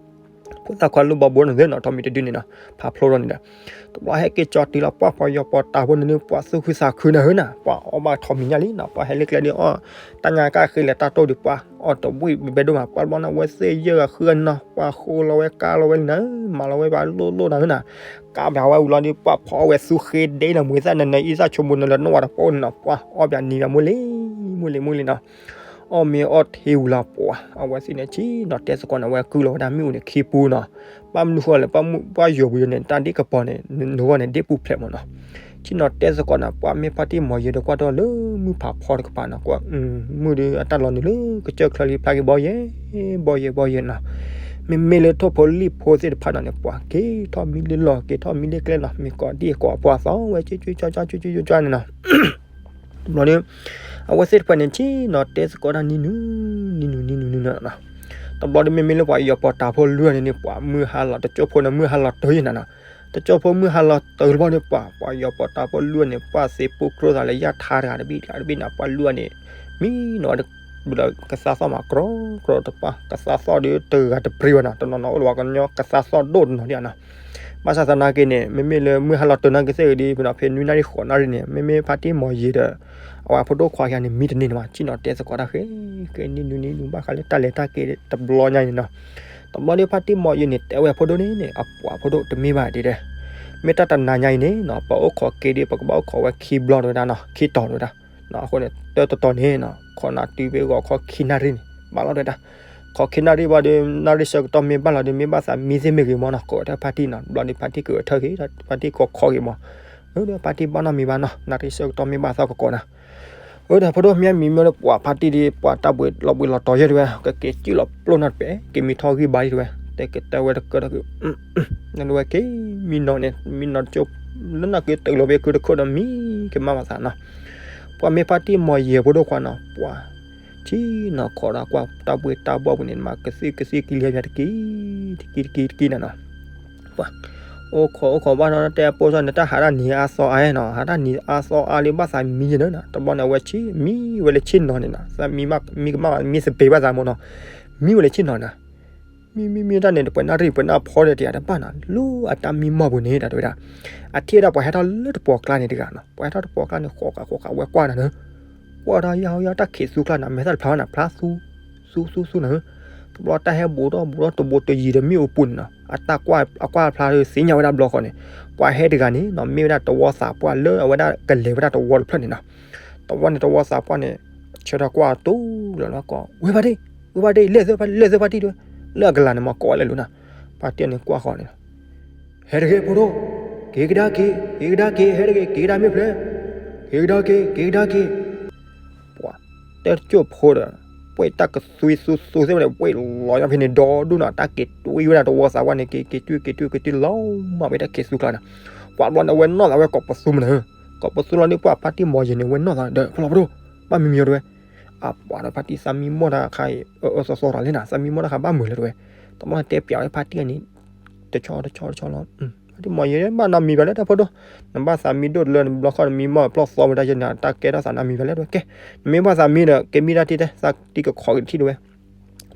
ဖိသၣ်ခွါလူၢ်ဘီဘိန့ၣ်သ့ၣ်နီၤ ထိးမံၤတဒုန့ၣ်နီၤ ဖးဖျိထီၣ်န့ၣ်ဒီး တဘျီဟဲက့ၤကၠီတုၤလီၤ ပှၢ်ပှၤယီၤပီၤတၢ်ဖိန့ၣ်န့ၣ် ပှၤသူၣ်ခုသးခုနၤဧၢနီၤ ပှၤအီၣ်ဘၣ်ထိးမံၤညါလံနီၤ ပှၤဟဲလၢကျဲဒ်အီၣ် တၢ်ညါကၣ်ဃ့လဲၤတၢ်တိၢ်ဒီး ပှၤအီၣ်တဝံၣ်ဘဲဒိၣ်မး ပှၢ်တဘျီန့ၣ် အဝဲသ့ၣ်ယဲၢ်ဂၤဃုဂၤနီၤ ပှၤဃိလီၤဝဲကါလီၤဝဲလံနၤဧၢ မၤလီၤဝဲပှၤလိၣ်လိၣ်နၤဧၢနီၤ ကါပၠးဝဲဝံၤလီၤဒီး ပှၤဖီအီၣ်ဝဲသူဃ့ဒ့နီၤ မွေသၣ်နနၢအံသၣ်ဆိမိၣ်နၢလၢနီၣ်ဝၤတပိၢ်န့ၣ်နီၤ ပှၤအီၣ်ပၠးနံၤပၠးမူလံ မူလံ မူလံနီၤ အီၣ်မ့ၤအီၣ်ထံဝံၤလီၤပှၤ အဝဲသ့ၣ်န့ၣ် ဆ့ၣ်နီၤတဲသကိးန့ၣ် အဝဲကုၢ်လီၤဝဲဒၣ်မ့ၣ်အူန့ၣ်ခံပူနီၤ ဘၣ်မနုၤဃိလဲၣ် ပှၢ်ယိၤပူၤယိၤန့ၣ် တၢ်ဒ့ၣ်ကပီၤန့ၣ် နဂီၢ်န့ၣ် ဒ့ၣ်ပူၤဖျဲးမးနီၤ ဆ့ၣ်နီၤတဲသကိးန့ၣ် ပှၢ်မ့ၢ်ဖါတံၢ်မီၤယံၤဒီးကွၢ်ဒီးလၢမုၢ်ဖးဖီတကပၤနီၤ ကွၢ် မုၢ်ဒီးအတၢ်လီၤနုာ်လၢကစၢၢ်ချၢလံ ဖျါက့ၤဘီယဲၢ် ဘီယဲၢ် ဘီယဲၢ်နီၤ မ့မ့ၢ်လၢထိၣ်ဖိလံၣ်ဖိသ့ၣ်တဖၣ်နီၤန့ၣ် ပှၤက့ၤထီၣ်မံလၢလီၢ် က့ၤထီၣ်မံလၢလီၢ် မ့ၢ်ကိးဒံၣ်ကိးပှၤသီဝဲ ကၠူကၠူကၠီကၠီ ကၠူကၠူကၠီန့ၣ်နီၤ တဘျီဒီး အဝဲသ့ၣ်တဖၣ်န့ၣ် ဆ့ၣ်နီၤတဲသကိးတၢ်နံၤနုၤ နံၤနုၤ နံၤနုၤ နံၤနုၤနီၤ တဘျီဒီးမ့မ့ၢ်လၢပှၤယီၤပီၤတၢ်ဖိလွံၢ်ဂၤန့ၣ်န့ၣ် ပှၤမုၢ်ဟါလီၤ တကၠိဖိန့ၣ် မုၢ်ဟါလီၤတၢ်ယဲၢ်နၤနီၤ တကၠိဖိမုၢ်ဟါလီၤတၢ်တဘျီန့ၣ် ပှၤ ပှၤယီၤပီၤတၢ်ဖိလွံၢ်ဂၤန့ၣ် ပှၤသ့ၣ်ပူကျိသးလၢယၢ်ထါတဂၤတဘ့ၣ်တဂၤတဘ့ၣ်န့ၣ် ပှၤလွံၢ်ဂၤန့ၣ် မံနီၤဝဲ ဒီးကသါသီၣ်မးကြီကြီတပှၢ် ကသါသီၣ်ဒီးတဂၤတပြံဝဲနီၤ တနီၤနီၤအိၣ်လၢပှၤကညီကသါသီၣ်ဒိၣ်တနီၤဒံးနီၤ ဘၣ်ဆၣ်သနာ်က့န့ၣ် မ့မ့ၢ်လၢမုၢ်ဟါလီၤတၢ်နာ်က့သ့ၣ်ဂ့ၤဒီး ပနီၤဖဲနွံနၣ်ရံၣ်ဃိးနၣ်ရံၣ်န့ၣ် မ့မ့ၢ်ဖါတံၢ်မီၤယံၤဒီး အဝဲဖိဒိၣ်ခွါခံဂၤန့ၣ် မံတန့ၢ်န့ၣ်မး ဆ့ၣ်နီၤတဲသကိးတၢ်ဃဲ ဃဲနံၤနုၤနံၤနုၤ ဘၣ်ဃးလၢတၢ်လဲၤတၢ်က့ၤတဘျီညါန့ၣ်နီၤ တဘျီဒီးဖါတံၢ်မီၤယံၤန့ၣ် တဲဝဲအဖိဒိၣ်န့ၣ်န့ၣ် အပှၤဖိဒိၣ်တမ့ၢ်ဘၣ်ဒ်တဲ မ့ၢ်တၢ်တနၤညါအံၤန့ၣ်နီၤ ပအိၣ်ခိးက့ၤဒီး ပကဘၣ်အိၣ်ခိးဝဲခံဘျီတဝဲဒၣ်နီၤ ခံတီၤတဝဲဒၣ် အဃိန့ၣ် တၢ်တတီၤန့ၣ်နီၤ ခိးနၤတုၤဖဲဂီၤခီခံနၣ်ရံၣ်န့ၣ် ဘၣ်လီၤတဝဲဒၣ် ခိးခံနၣ်ရံၣ်ဘၣ်ဒီး နၣ်ရံၣ်ဆၢကတီၢ်မ့ၢ်ဘၣ်လီၤဒီး မ့ၢ်ဘၣ်သးမံသ့ၣ်မ့ၢ်ဂ့ၤမးနီၤ ကိးဝဲတၢ်ဖါတံၢ်နီၤ ဘျီဒီးဖါတံၢ်ကဂဲၤထၢၣ်က့ၤ ဖါတံၢ်ကိးခီက့ၤမး အၢ ဒီးဖါတံၢ်ဘၣ်နီတမံၤဘၣ်နီၤ နၣ်ရံၣ်ဆၢကတီၢ်မ့ၢ်ဘၣ်သီကကိးနၤ အၢ ဒီးဖိဒိၣ်မ့ၢ်မံမ့ၢ်ဒီး ပှၤဖါတံၢ်ဒီး ပှၤတၢ်ဘှံးလီၤဘှံးလီၤတီၤယဲၢ်တဝဲ ကက့ၤစံၣ်လီၤပျိၢ်နီတပဲ က့ၤမံထီၣ်ဂံၢ်ဘါယဲၢ်တဝဲ တဲကတဲဝဲတကၢၢ်ဒီး နဝဲက့ၤ မံနီၤန့ၣ် မံနီၤတကၠိ လၢနၢ်က့ၤတုၤလီၤဖဲခုတခိၣ်ဒီး မံကမၣ်ဘၣ်သးနီၤ ပှၤမ့ၢ်ဖါတံၢ်မီၤယံၤအဖိဒိၣ်ခွါနီၤ ပှၤ ဆ့ၣ်နီၤခိးဒီးကွၢ်တၢ်ဘှံးတၢ်ဘှီၣ်ပူၤန့ၣ် မၤကသံၣ်ကသံၣ်ကလံၤပၠးတက့ၢ် တက့ၢ်တက့ၢ်တက့ၢ်နၤနီၤ ပှၤ အိၣ်ခိးအိၣ်ခိးဘၣ်ဒီးတဲအပိစၢ်န့ၣ် တၢ်ဟးတၢ်နံၤအါသီအါနီၤ ဟးတၢ်နံၤအါသီအါလံ ဘၣ်သးမံယဲၢ်နီၤ တဘျီန့ၣ် အဝဲဆ့ၣ် မံဝဲလၢဆ့ၣ်နီၤန့ၣ်နီၤ သးမံဘၣ် မံကမၣ်ဘၣ် မံသပ့ၤဘၣ်သးမးနီၤ မံဝဲလၢဆ့ၣ်နီၤန့ၣ် မံမံမံတၢ်န့ၣ် ပှဲၤနၣ်ရံၣ်ပှဲၤနၣ်ဖီဒီးတယၤတဘၣ်နီၤ လၢအတၢ်မံမီၢ်ပူၤန့ၣ် တၢ်တဲဝဲဒၣ် အထံၣ်ဝဲဒၣ်ပှၤဟဲထီၣ်လၢတပှီၤကျါန့ၣ်တဂၤနီၤ ပှၤဟဲထီၣ်တပှီၤကျါန့ၣ် ဃိးဃာ်ဃိးဃာ်ဝဲကွၢ်နၤန့ၣ် ကွၢ်တၢ်ယါယါတၢ်ခံးသူကျါန့ၣ် မဲာ်သၣ်တဖျါဘၣ်န့ၣ် ဖျါသူ သူသူသူနၤ တဘျီတၢ်ဟဲဘူးထီၣ်ဘူးထီၣ်တဘူးတယံၤဒီးမ့ၣ်အူပူၤန့ၣ်နီၤ အတၢ်ကွၢ်အကွၢ်ဖျါဒီးသ့ၣ်ညါဝဲဒၣ်ဘျီဃီန့ၣ် ပှၤဟဲတဂၤန့ၣ်နီၤ မ့ၢ်ဝဲဒၣ်တဝီသးပှၢ်လၢအဝဲဒၣ်ကလဲၤဝဲဒၣ်တဝီတဖျၢၣ်န့ၣ်နီၤ တဝီန့ၣ်တဝီသးပှၢ်န့ၣ် ဆၢထၢၣ်ကွၢ်တူၢ်လီၤလၢကီး ဝဲဖါတံၢ် ဝဲဖါတံၢ် လဲၤသုဖါတံၢ် လဲၤသုဖါတံၢ်တဝဲ လၢအကလၤန့ၣ်မ့ၢ်ကိးဝဲလဲၤလိၤနၤ ဖါတံၢ်န့ၣ်ကွၢ်ဃီန့ၣ် ဟဲတဂ့ၤဖိဒိၣ် က့ၤကဒါက့ၤ က့ၤကဒါက့ၤ ဟဲတဂ့ၤ က့ၤကဒါမ့ၢ်ဖျဲး က့ၤကဒါက့ၤ က့ၤကဒါက့ၤ ပှၤ တဲတကၠိၢ်ဖိဒီး ပှဲၤတၢ်ကသွံသူသူသ့ၣ်ဝဲန့ၣ် ပှဲၤလီၤညါဖဲန့ၣ်ဒီဒူၣ်နီၤ တၢ်က့ၤတွံဝဲဒၣ်တဝီသးပှၢ်န့ၣ် က့ၤက့ၤတွံက့ၤတွံက့ၤတွံလီၤမၢ်ဝဲတၢ်ခံးသူကျါန့ၣ် ပှၤဘျီန့ၣ် အဝဲနီၢ်သးဝဲကိးပသူမနုၤ ကိးပသူလီၤန့ၣ် ပှၤဖါတံၢ်မီၤယံၤန့ၣ် ဝဲနီၢ်သးဒီး ဖိလီၤဖိဒိၣ် ဘၣ်မံမံအီၤတဝဲ အပှၤဒီးဖါတံၢ်သးမံမီၢ်တၢ်ခါအံၤ အၢအၢသီသီတၢ်လံနၤ သးမံမီၢ်တၢ်ခါဘၣ်မုာ်လၢတဝဲ တဘျီန့ၣ်တဲပျးဝဲဖါတံၢ်န့ၣ် တဆီတဆီတဆီလီၤ ဖါတံၢ်မီၤယံၤ ဘၣ်နီတမံၤဘၣ်လၢတၢ်ဖိဒိၣ် နဘၣ်သးမံဒိၣ်တလၢ နဘျီခီနမံမီၢ်ဖျီၣ်သီဝဲဒၣ်ယဲၢ်နၤ တၢ်ကဲထီၣ်သးနီတမံၤဘၣ်လၢတဝဲ ကဲ နမ့ၢ်ဘၣ်သးမံဒီး ကဲမံတၢ်ထံၣ်တဲ သးတံၢ်ကခီက့ၤထံၣ်တဝဲ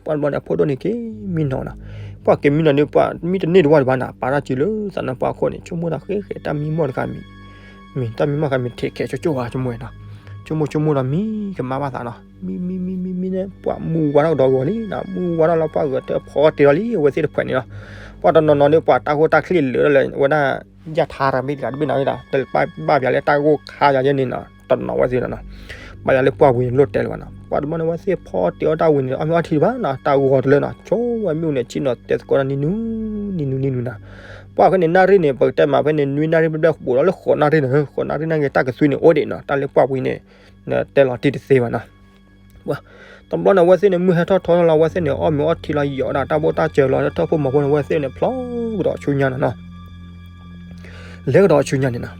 ပှၤတဘျီန့ၣ် အဖိဒိၣ်န့ၣ်က့ၤမံနီၤနီၤ ပှၤက့ၤမံနီၤန့ၣ် ပှၤမံတန့ၢ်တဝီတဘၣ်နၤ ပာ်တၢ်စုလၢသးနီၤ ပှၤအခိၣ်န့ၣ် ဆိကမိၣ်တၢ်ဃဲဃဲ တၢ်မံမီၢ်တခါမံၤ မ့ၢ်တၢ်မံမီၢ်တခါမံၤ ထဲးခဲဆိကမိၣ်ဝဲဆိကမိၣ်ဝဲနီၤ ဆိကမိၣ်ဆိကမိၣ်ဒီးမံကမၣ်ဘၣ်သးနီၤ မံမံမံမံမံန့ၣ် ပှၤမူဝါထီၣ်ကဒီးဂီၤလံနီၤ မူဝါထီၣ်လီၤ ပှၤဂဲၤထၢၣ်ဖီတ့ၢ်လီၤလံ အဝဲသ့ၣ်တဖှဲးန့ၣ်လီၤ ပှၤတနီၤနီၤန့ၣ် ပှၤတၢ်ဂိၢ်တၢ်ချ့လၢာ်လၢဝဲဒၣ် ယၢ်ထါတၢ်မ့ၢ်တဂၤတဘ့ၣ်နီၤ တဘၣ်ပျးလၢတၢ်ဂိၢ်ခါယၤယဲၢ်န့ၣ်နီၤ တနီၤဝဲသ့ၣ်နီၤ ဘၣ်ယၤလၢပှၢ်ဝံၤန့ၣ် လိၣ်တဲလၢၤဘၣ်နီၤ ပှၤတဘျီန့ၣ် အဝဲသ့ၣ်ဖီတ့ၢ်အီၣ်တၢ်ဝံၤန့ၣ် အီၣ်မ့ၤအီထံတဘၣ်နီၤ တၢ်ဂီၤတလၢနီၤ ဆိဝဲမ့ၣ်အူန့ၣ် ဆ့ၣ်နီၤတဲသကိးတၢ်နံၤနုၤ နံၤနုၤနံၤနုၤနီၤ ပှၤခဲန့ၣ် နၣ်ရံၣ်န့ၣ် ပကတဲမးဖဲန့ၣ် နွံနၣ်ရံၣ်ဘျဲၣ်ဘျဲၣ်ဘူးဒီးလၢဃိးနၣ်ရံၣ်နီၤ ဃိးနၣ်ရံၣ်နာ်က့ တၢ်ကသွံန့ၣ်အိၣ်ဒံးနီၤ တၢ်လၢပှၢ်ဝံၤန့ၣ် တဲလီၤတံၢ်တသ့ဘၣ်နီၤ ပှၤ တဘျီန့ၣ် အဝဲသ့ၣ်န့ၣ် မုၢ်ဟဲထီၣ်ထီထီၣ်လီၤ အဝဲသ့ၣ်န့ၣ် အီၣ်မ့ၤအီထံလီၤ ယီၤဒၣ်တၢ်ဘိၣ်တၢ်စၢၤလီၤ လၢထၢၣ်ဖိမီၤဖိန့ၣ် အဝဲသ့ၣ်န့ၣ် ဖျီကဒီးဆူညါနီၤနီၤ လဲၤကဒီးဆူညါန့ၣ်နီၤ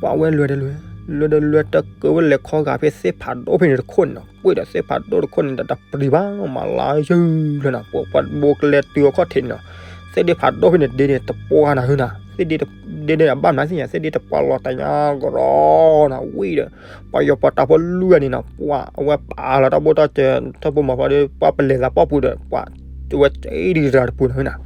ပှၤအဝဲလဲၤတလဲၤ လွဲဒီးလွဲတကၢဝဲလဲၤခီဂာ်ဖဲသ့ၣ်ဖးဒိၣ်ဖဲန့ၣ်တခိၣ်န့ၣ်နီၤ, ပှ့ၢ်ဒီးသ့ၣ်ဖးဒိၣ်တခိၣ်န့ၣ်ဒီးတပျံၤဘၣ် မၤလါယုၢ်လၢနီၤ, ပှၤဘိကလဲၤတုၤအခီၣ်ထံးန့ၣ်နီၤ, သ့ၣ်ဒ့ဖးဒိၣ်ဖဲန့ၣ်ဒ့န့ၣ်တပှၢ်နၤဟုနီၤ, သ့ၣ်ဒ့ဒ့န့ၣ်အဘၣ်မနုၤသ့ၣ်ညါ, သ့ၣ်ဒ့တပှၢ်လီၤတၢ်ညါကရီနီၤ, ဝံၤဒီး ပှၤယီၤပီးတၢ်ဖိလွံၢ်ဂၤန့ၣ်နီၤ, ပှၤအဝဲပာ်လီၤတၢ်ဘိၣ်တၢ်စၢၤ ထၢၣ်ဖိမီၤဖိဒီး ပှၤပလဲၤသးပီၣ်ပူၤဒီး ပှၤဝဲက့ဒံတဂၤတပူၤနၤဟုနီၤ,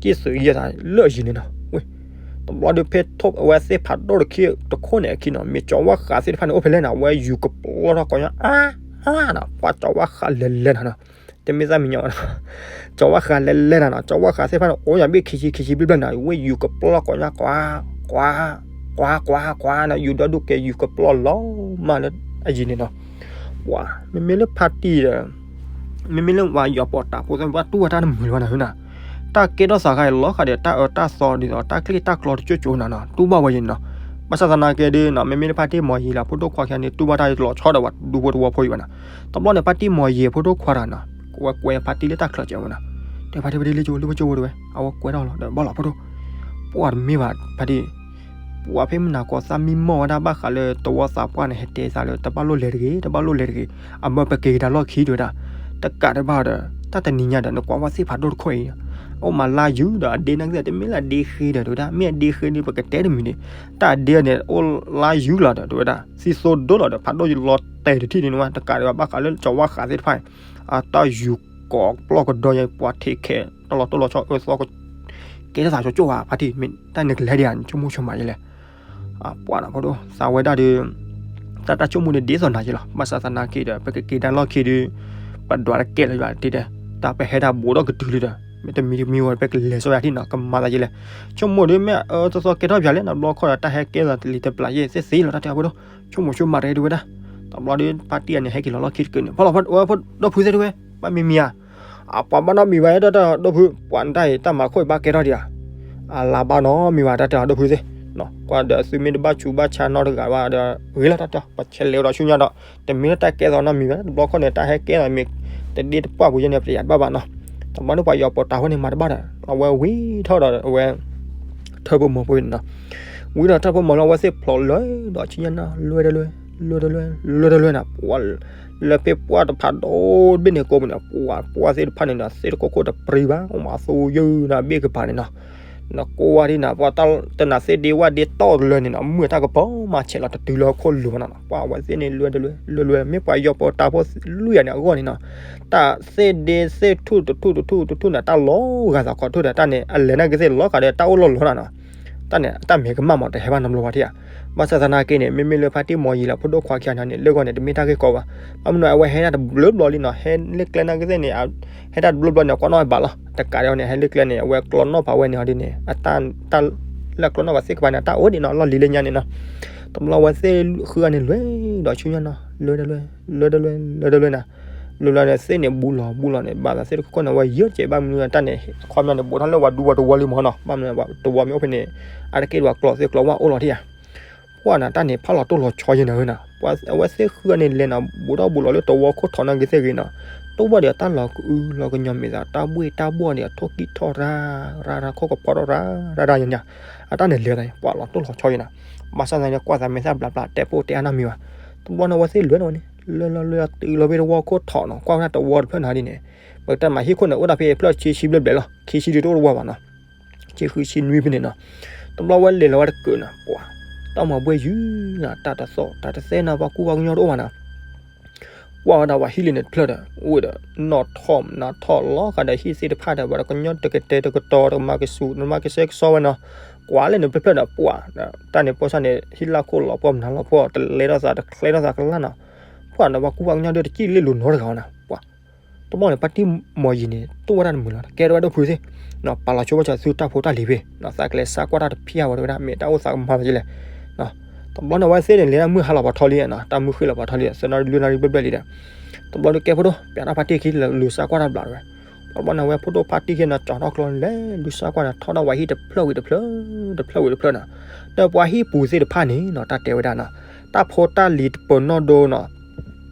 က့ၣ်သုးယဲၢ်သးလၢအယံၤန့ၣ်နီၤ, ဝံၤ တဘျီဒီးဖဲထီၣ်အဝဲသ့ၣ်ဖးဒိၣ်တခံ တခိၣ်န့ၣ်အခံနီၤ, မ့ၢ်ကၠီၤဝါဃးသ့ၣ်တဖၣ်န့ၣ် အိၣ်ဖဲလဲၣ်နီၤ, အဝဲယူၤကပျီထီၣ်ကီးညါ အါ အါနီၤ, ပှၤကၠီၤဝါဃးလဲၤလဲၤနၤနီၤ, တမ့ၢ်သးမံၤညီနီၤ, ကၠီၤဝါဃးလဲၤလဲၤနၤနီၤ, ကၠီၤဝါဃးသ့ၣ်တဖၣ်န့ၣ် အိၣ်ညါဘ့ၣ်ခံဆံခံဆံဘျဲၣ်ဘျဲၣ်နီၤ, ဝဲယူၤကပျီကီးညါ ကွၢ် ကွၢ် ကွၢ် ကွၢ် ကွၢ်နီၤ, ယူၤဒီဒူၣ်ကဲယူၤကပျီလီၤမၢ်လၢအယံၤန့ၣ်နီၤ, ပှၤ မ့မ့ၢ်လၢဖါတံၢ်ဒီး မ့မ့ၢ်လၢပှၤယီၤပီးတၢ်ဖိသ့ၣ်တဖၣ်တူၢ်ဘၣ်တၢ်တမုာ်လၢၤဘၣ်နၤဟုနီၤ, တၢ်ကဲထီၣ်သးခါအံၤလီၤဃးဒီးတၢ်အၢတၢ်သီဒ်သိးတၢ်ကျ့တၢ်ကျီတကၠိကၠိနၤနီၤ, တူၢ်ဘၣ်ဝဲယံၤန့ၣ်နီၤ, ဘၣ်ဆၣ်သနာ်က့ဒီးနီၤ, မ့မ့ၢ်လၢဖါတံၢ်မီၤယံၤလၢဖိဒိၣ်ခွါခံဂၤန့ၣ် တူၢ်ဘၣ်တၢ်လီၤဆီဒီးပှၤဒူဖိတဝီဖိအံၤဘၣ်နီၤ, တဘျီန့ၣ် ဖါတံၢ်မီၤယံၤဖိဒိၣ်ခွါတဂၤနီၤ, ဝဲကွဲးဖါတံၢ်လၢတၢ်ချၢးကဲဝဲနီၤ, တဲဖါတံၢ်ဖါတံၢ်လၢကၠိလၢပကၠိဝဲတဝဲ အဝဲကွဲးထီၣ်လီၤဒီးဘၣ်လီၤဖိဒိၣ်, ပှၤတမ့ၢ်ဘၣ်ဖါတံၢ် ပှၤဖဲမုၢ်နၤကီၢ်သးမံမီၢ်ဝဲဒၣ်ဘၣ်ဃးလၢတဝီသးပှၢ်န့ၣ် ဟဲတဲသးလၢ တဘၣ်လိၣ်လဲၤတဂ့ၤ တဘၣ်လိၣ်လဲၤတဂ့ၤ, အမၢပက့ၤကဒါလီၢ်ခံတဝဲဒၣ်, တကးဒံးဘၣ်ဒီး တၢ်တနံၤညါဒီး နကွၢ်ဝဲသ့ၣ်ဖးဒိၣ်တခိၣ်အံၤ, အိၣ်မးလါယူၤဒီးအဒ့နာ်က့သ့ၣ် တမ့ၢ်လၢအဒ့ဃ့ဒီးတဝဲဒၣ်, မ့ၢ်အဒ့ဃ့ဒီး ပကတဲတမံၤန့ၣ်, တၢ်အဒ့န့ၣ် အိၣ်လါယူၤလီၤဒီးတဝဲဒၣ် သံသိဒိၣ်လီၤဒီး ဖးဒိၣ်လီၤတဲာ်တထံၣ်န့ၣ်ဝဲ တကးဒံးဘၣ်ဘၣ်ဃးလၢကၠီၤဝါဃးသ့ၣ်တဖၣ်အံၤ, အတၢ်ယူၤကိးပျီကဒီးညါ ပှၤထံးခဲ တၢ်လီၤတိၢ်လီၤဆီအၢသီ ကဲထီၣ်သးကၠိကၠိဘၣ် ဖါတံၢ် မ့ၢ်တၢ်န့ၣ်ကလဲၤဒံးဧါ နဆိကမိၣ်ဆိကမးယဲလဲၣ်, ပှၤနီၤဖိဒိၣ် သးဝဲဒၣ်ဒီး တၢ်တၢ်ဆိကမိၣ်န့ၣ်ဒ်သိးနၤယဲလီၤ, ဘၣ်ဆၣ်သနာ်က့ဒီး ပကက့ၤကဒါလီၢ်ခံဒီး ပဒွးတကဲလၢၤယွၤတ့ၢ်ဒီး တၢ်ပဟဲတၢ်ဘူးဒီးကတုၤလံဒီး မ့ၢ်တမံၤတမံၤဝဲ ပကလဲၤစီယၤထံၣ်နီၤ ကမၤသးယဲလဲၣ်, ဆိကမိၣ်ဒီး မ့ၢ်အၢသီသီကဲထီၣ်ပၠးလဲၣ်နီၤ ဘျီခီဒီး တၢ်ဟဲကဲသးတလံၤတပျးယဲၢ်သ့ၣ်သ့လီၤ တၢ်တဲအဖိဒိၣ်, ဆိကမိၣ်ဆိကမးတဂ့ၤတဝဲဒၣ်, တဘျီဒီး ဖါတံၢ်အန့ၣ် ဟဲက့ၤလီၤလီၢ်ခံတကုာ်န့ၣ် ဖီၣ်လီၤဝဲဖိဒိၣ်ဖုသ့ၣ်တဝဲ, ဘၣ်မံၤမံၤဧါ အပှၤဘၣ်နီတမံၤဘၣ် တၢ်တၢ်ဒိၣ်ဖု ပှၤနတၢ်အံၤ တၢ်မၤခိၣ်အံၤဘၣ်ကဲထီၣ်ဒံးဧါ, အလါဘၣ်နီတမံၤဘၣ် တၢ်တၢ်ဒိၣ်ဖုသ့ၣ်, ကွၢ်ဒီးသုမ့ၢ်တဘၣ်ဆူးဘၣ်ဆါနီတဂၤဘၣ်ဒီး ဂ့ၤလီၤတၢ်တၢ် ပှၤဆဲးလဲၤဒီးဆူညါဒီး တမ့ၢ်လၢတၢ်ကဲသးနီတမံၤဘၣ် တဘျီခီန့ၣ် တၢ်ဟဲကဲသးမ့ၢ် တဒ့တပှၢ်ပူၤယဲန့ၣ် ပတယာ်တဘၣ်ဘၣ်နီၤ, တဘျီန့ၣ်ပှၤယီၤပီးတၢ်ဖိန့ၣ်မၤတဘၣ်ဒီး အဝဲဝံၤထီၣ်ဒီးအဝဲ ထၢၣ်ဖိမီၤဖိန့ၣ်နီၤ, ဝံၤဒီးထၢၣ်ဖိမီၤလၢအဝဲသ့ၣ်ဖျိးလၢ ဒီးဆူညါနီၤ လွဲတလွဲ လွဲတလွဲ လွဲတလွဲနီၤ, ပှၤ လၢဖဲပှၢ်တဖးဒိၣ်တဘ့ၣ်န့ၣ်ကိးပူၤန့ၣ် ပှၤပှၢ်သ့ၣ်တဖၣ်န့ၣ်ဒီး သ့ၣ်တခိၣ်ခိၣ်တပြံဘၣ် အိၣ်မးသိယုၢ်နီၤဘ့ၣ်ကပၤန့ၣ်နီၤ, နကိးဝဲဒ်နီၤ ပှၤတနၤသ့ၣ်ဒ့ဝဲဒ့တီၢ်တလၢန့ၣ်နီၤ မုၢ်တၢ်ကပီၤမၤဆဲးလီၤတတုၤလၢဟီၣ်ခိၣ်လိၤနီၤ, ပှၤအဝဲသ့ၣ်န့ၣ်လွဲတလွဲ လွဲတလွဲ မ့ၢ်ပှၤယီၤပီးတၢ်ဖိလွံၢ်ဂၤန့ၣ်အဂီၢ်န့ၣ်နီၤ, တၢ်သ့ၣ်ဒ့သ့ၣ်ထူၣ်တထူၣ်တထူၣ်တထူၣ်န့ၣ် တၢ်လီၤဂာ်သးခီထူၣ်ဒီး တၢ်န့ၣ် အလဲၤနာ်က့သ့ၣ်လီၤဂာ်ဒီးတၢ်အိၣ်လီၤလီၤနီၤနီၤ တၢ်န့ၣ် တၢ်မဲာ်ကမၣ်မးတဟဲဘၣ်နီတဘျီဘၣ်ထံၣ်ဧါ, ဘၣ်ဆၣ်သနာ်က့န့ၣ် မ့မ့ၢ်လၢဖါတံၢ်မီၤယံၤလၢဖိဒိၣ်ခွါခံဂၤန့ၣ် လၢဂီၢ်န့ၣ် တမ့ၢ်တၢ်ဂ့ၢ်ကီဘၣ်, ဘၣ်မနုၤအဝဲဟဲတၢ်တဘျုးဘျီလံနီၤ ဟဲလၢကျဲနာ်က့သ့ၣ်န့ၣ် ဟဲတၢ်တဘျုးဘျီန့ၣ် ကွၢ်နီၣ်ဝဲဘၣ်လီၤ, တကးဒံးန့ၣ် ဟဲလၢကျဲန့ၣ် အဝဲကျီနီၣ်ဖးဝဲန့ၣ်ဟီဒ်န့ၣ် အတၢ် တၢ်လၢကျီနီၣ်ဖးသ့ၣ်ကပၤန့ၣ် အတၢ်အိၣ်ဒံးနီၤ လီၢ်လံၤလၢညါန့ၣ်နီၤ, တဘျီဝဲသ့ၣ်ဃုဂၤန့ၣ်လွဲၢ်ဒီးဆူညါနီၤ လွဲၢ်တလွဲၢ် လွဲၢ်တလွဲၢ် လွဲၢ်တလွဲၢ်နီၤ လၢလၢန့ၣ်သ့ၣ်န့ၣ် ဘူးလီၤဘူးလီၤန့ၣ် ဘၣ်သးသ့ၣ်တခိၣ်ခိၣ်န့ၣ် ဝဲယၢ်တကဲးဘၣ်မနုၤတၢ်န့ၣ် အခီပညီန့ၣ် ဘူးထီၣ်လၢဝၤဒူဝၤတဝီလံမးနီၤ ဘၣ်မနုၤတဝီမ့ၢ်အိၣ်ဖဲန့ၣ် အါတက့ၢ်ဒီးဝၤကျီသ့ၣ်ကျီဝၣ်အိၣ်လီၤထံၣ်ဧါ, ပှၢ်နၤတၢ်န့ၣ် ဖးလီၤတိၢ်လီၤဆီယဲၢ်နၤဧၢနီၤ, ပှၤအဝဲသ့ၣ်ဃုဂၤန့ၣ်လဲၤနီၤ ဘူးထီၣ်ဘူးလီၤလၢတဝီခိၣ်ထီၣ်နာ်က့သ့ၣ်ဂ့ၤနီၤ, တိၢ်ဘၣ်ဒီးတၢ်လီၤကအုလီၤကညီၤမ့ၢ်သး တၢ်ဘှ့ၣ်တၢ်ဘှီၣ်န့ၣ် အထိၣ်ကံၣ်ထီၣ်ရၢ် ရၢ်ရၢ်ခိၣ်ကပီၤထီၣ်ရၢ်ရၢ်ရၢ်ညါညါ, အတၢ်န့ၣ်လဲၤသးန့ၣ် ပှၢ်လီၤတိၢ်လီၤဆီယဲၢ်နီၤ, ဘၣ်ဆၣ်သနာ်က့ ကွၢ်သးမဲာ်သၣ်ဘျးဘျး တဲဖိတဲအါနီတမံၤဘၣ်, တဘျီန့ၣ် အဝဲသ့ၣ်လဲၤနီၤန့ၣ် လဲၤလီၤလဲၤလီၤတုၤလီၤဖဲတဝီခိၣ်ထီၣ်နီၤ ကွၢ်ဝဲဒၣ်တဝီတဖျၢၣ်နၤဒ်န့ၣ်, ပတၢ်မၤဟံၣ်ခိၣ်န့ၣ် အိၣ်ဒၣ်ဖဲအဖျၢၣ်ဆံဆံဘျဲၣ်ဘျဲၣ်လီၤ ခံဆံဒုတအိၣ်တဝီဘၣ်နီၤ ဆံဃုဆံနွံဖဲန့ၣ်နီၤ, တဘျီဝဲလဲၤလီၤဝဲတကုာ်နီၤ ပှၤ တၢ်မၤဘှဲၣ်ယုၢ်နီၤ တၢ်တသီၣ်တၢ်တသဲနီၤ ပှၤကူၣ်ပှၤကညီတအိၣ်ဘၣ်နီၤ, ကွၢ်ဝဲဒၣ်ပှၤဟံၣ်လံန့ၣ်တဖျၢၣ်ဒီး အိၣ်ဝဲဒီး နီၣ်ထီၣ်နးထီၣ်လီၤဃာ်ဒီးဟံၣ်သ့ၣ်တဖၣ်ဒီး ပှၤတကညီတကတဲတကတီၤ တကမၤကဆူးတကမၤကဆှဲကဆှီဝဲနီၤ, ကွၢ်လၢန့ၣ်တဖျၢၣ်ဒီး ပှၤ တၢ်န့ၣ်ပိၢ်ဆၣ်န့ၣ် ဟံၣ်လၢခိၣ်လီၤပှီၢ်မနုၤလီၤပှီၢ် တလဲထီၣ်သးတချဲထီၣ်သးကလၢ်နီၤ, ပှၤနီၤ ပှၤကူၣ်ပှၤကညီဒီးတစံၣ်လ့ၣ်လိၤနီတဂၤနီၤ ပှၤ တဘျီန့ၣ် ဖါတံၢ်မီၤယံၤန့ၣ် တိၢ်ဝဲဒၣ်တမုာ်လီၤ ကဲထီၣ်ဝဲဒၣ်ဒိၣ်ဖုသ့ၣ်, ပာ်လီၤဆိဝဲစီၤသုတၢ်ဖိတၢ်လံၤဖဲ, သးကလဲၤစါကွၢ်တၢ်တဖျၢၣ်ဝဲတဝဲဒၣ် မ့ၢ်တၢ်အိၣ်သးကမၤသးယဲလဲၣ်, တဘျီန့ၣ် အဝဲသ့ၣ်န့ၣ် လဲၤတၢ်မုၢ်ဟါလီၤပှၤထီလံနီၤ တၢ်မုၢ်ဃ့ၢ်လီၤပှၤထီလံ သၢနၣ်ရံၣ်လွံၢ်နၣ်ရံၣ်ဘျဲၣ်ဘျဲၣ်လံဒီး, တဘျီန့ၣ်ကဲဖိဒိၣ် ပျးတၢ်ဖါတံၢ်ခံ လူၤစါကွၢ်တၢ်ဘျးတဝဲ, တဘျီန့ၣ် အဝဲဖိဒိၣ်ဖါတံၢ်ခံနီၤ ကၠီၤထီၣ်ကျီလဲၤ လူၤစါကွၢ်န့ၣ် ထီၣ်ဒီးဝဲဟံၣ်တဖျၢၣ်ဝံၤတဖျၢၣ်, တဖျၢၣ်ဝံၤတဖျၢၣ်နီၤ, ဒီးပှၤဟံၣ်ပူၤသ့ၣ်တဖၣ်န့ၣ်နီၤ တၢ်တဲဝဲဒၣ်နီၤ, တၢ်ဖိတၢ်လံၤတပၢၤနီၣ်ဒိနီၤ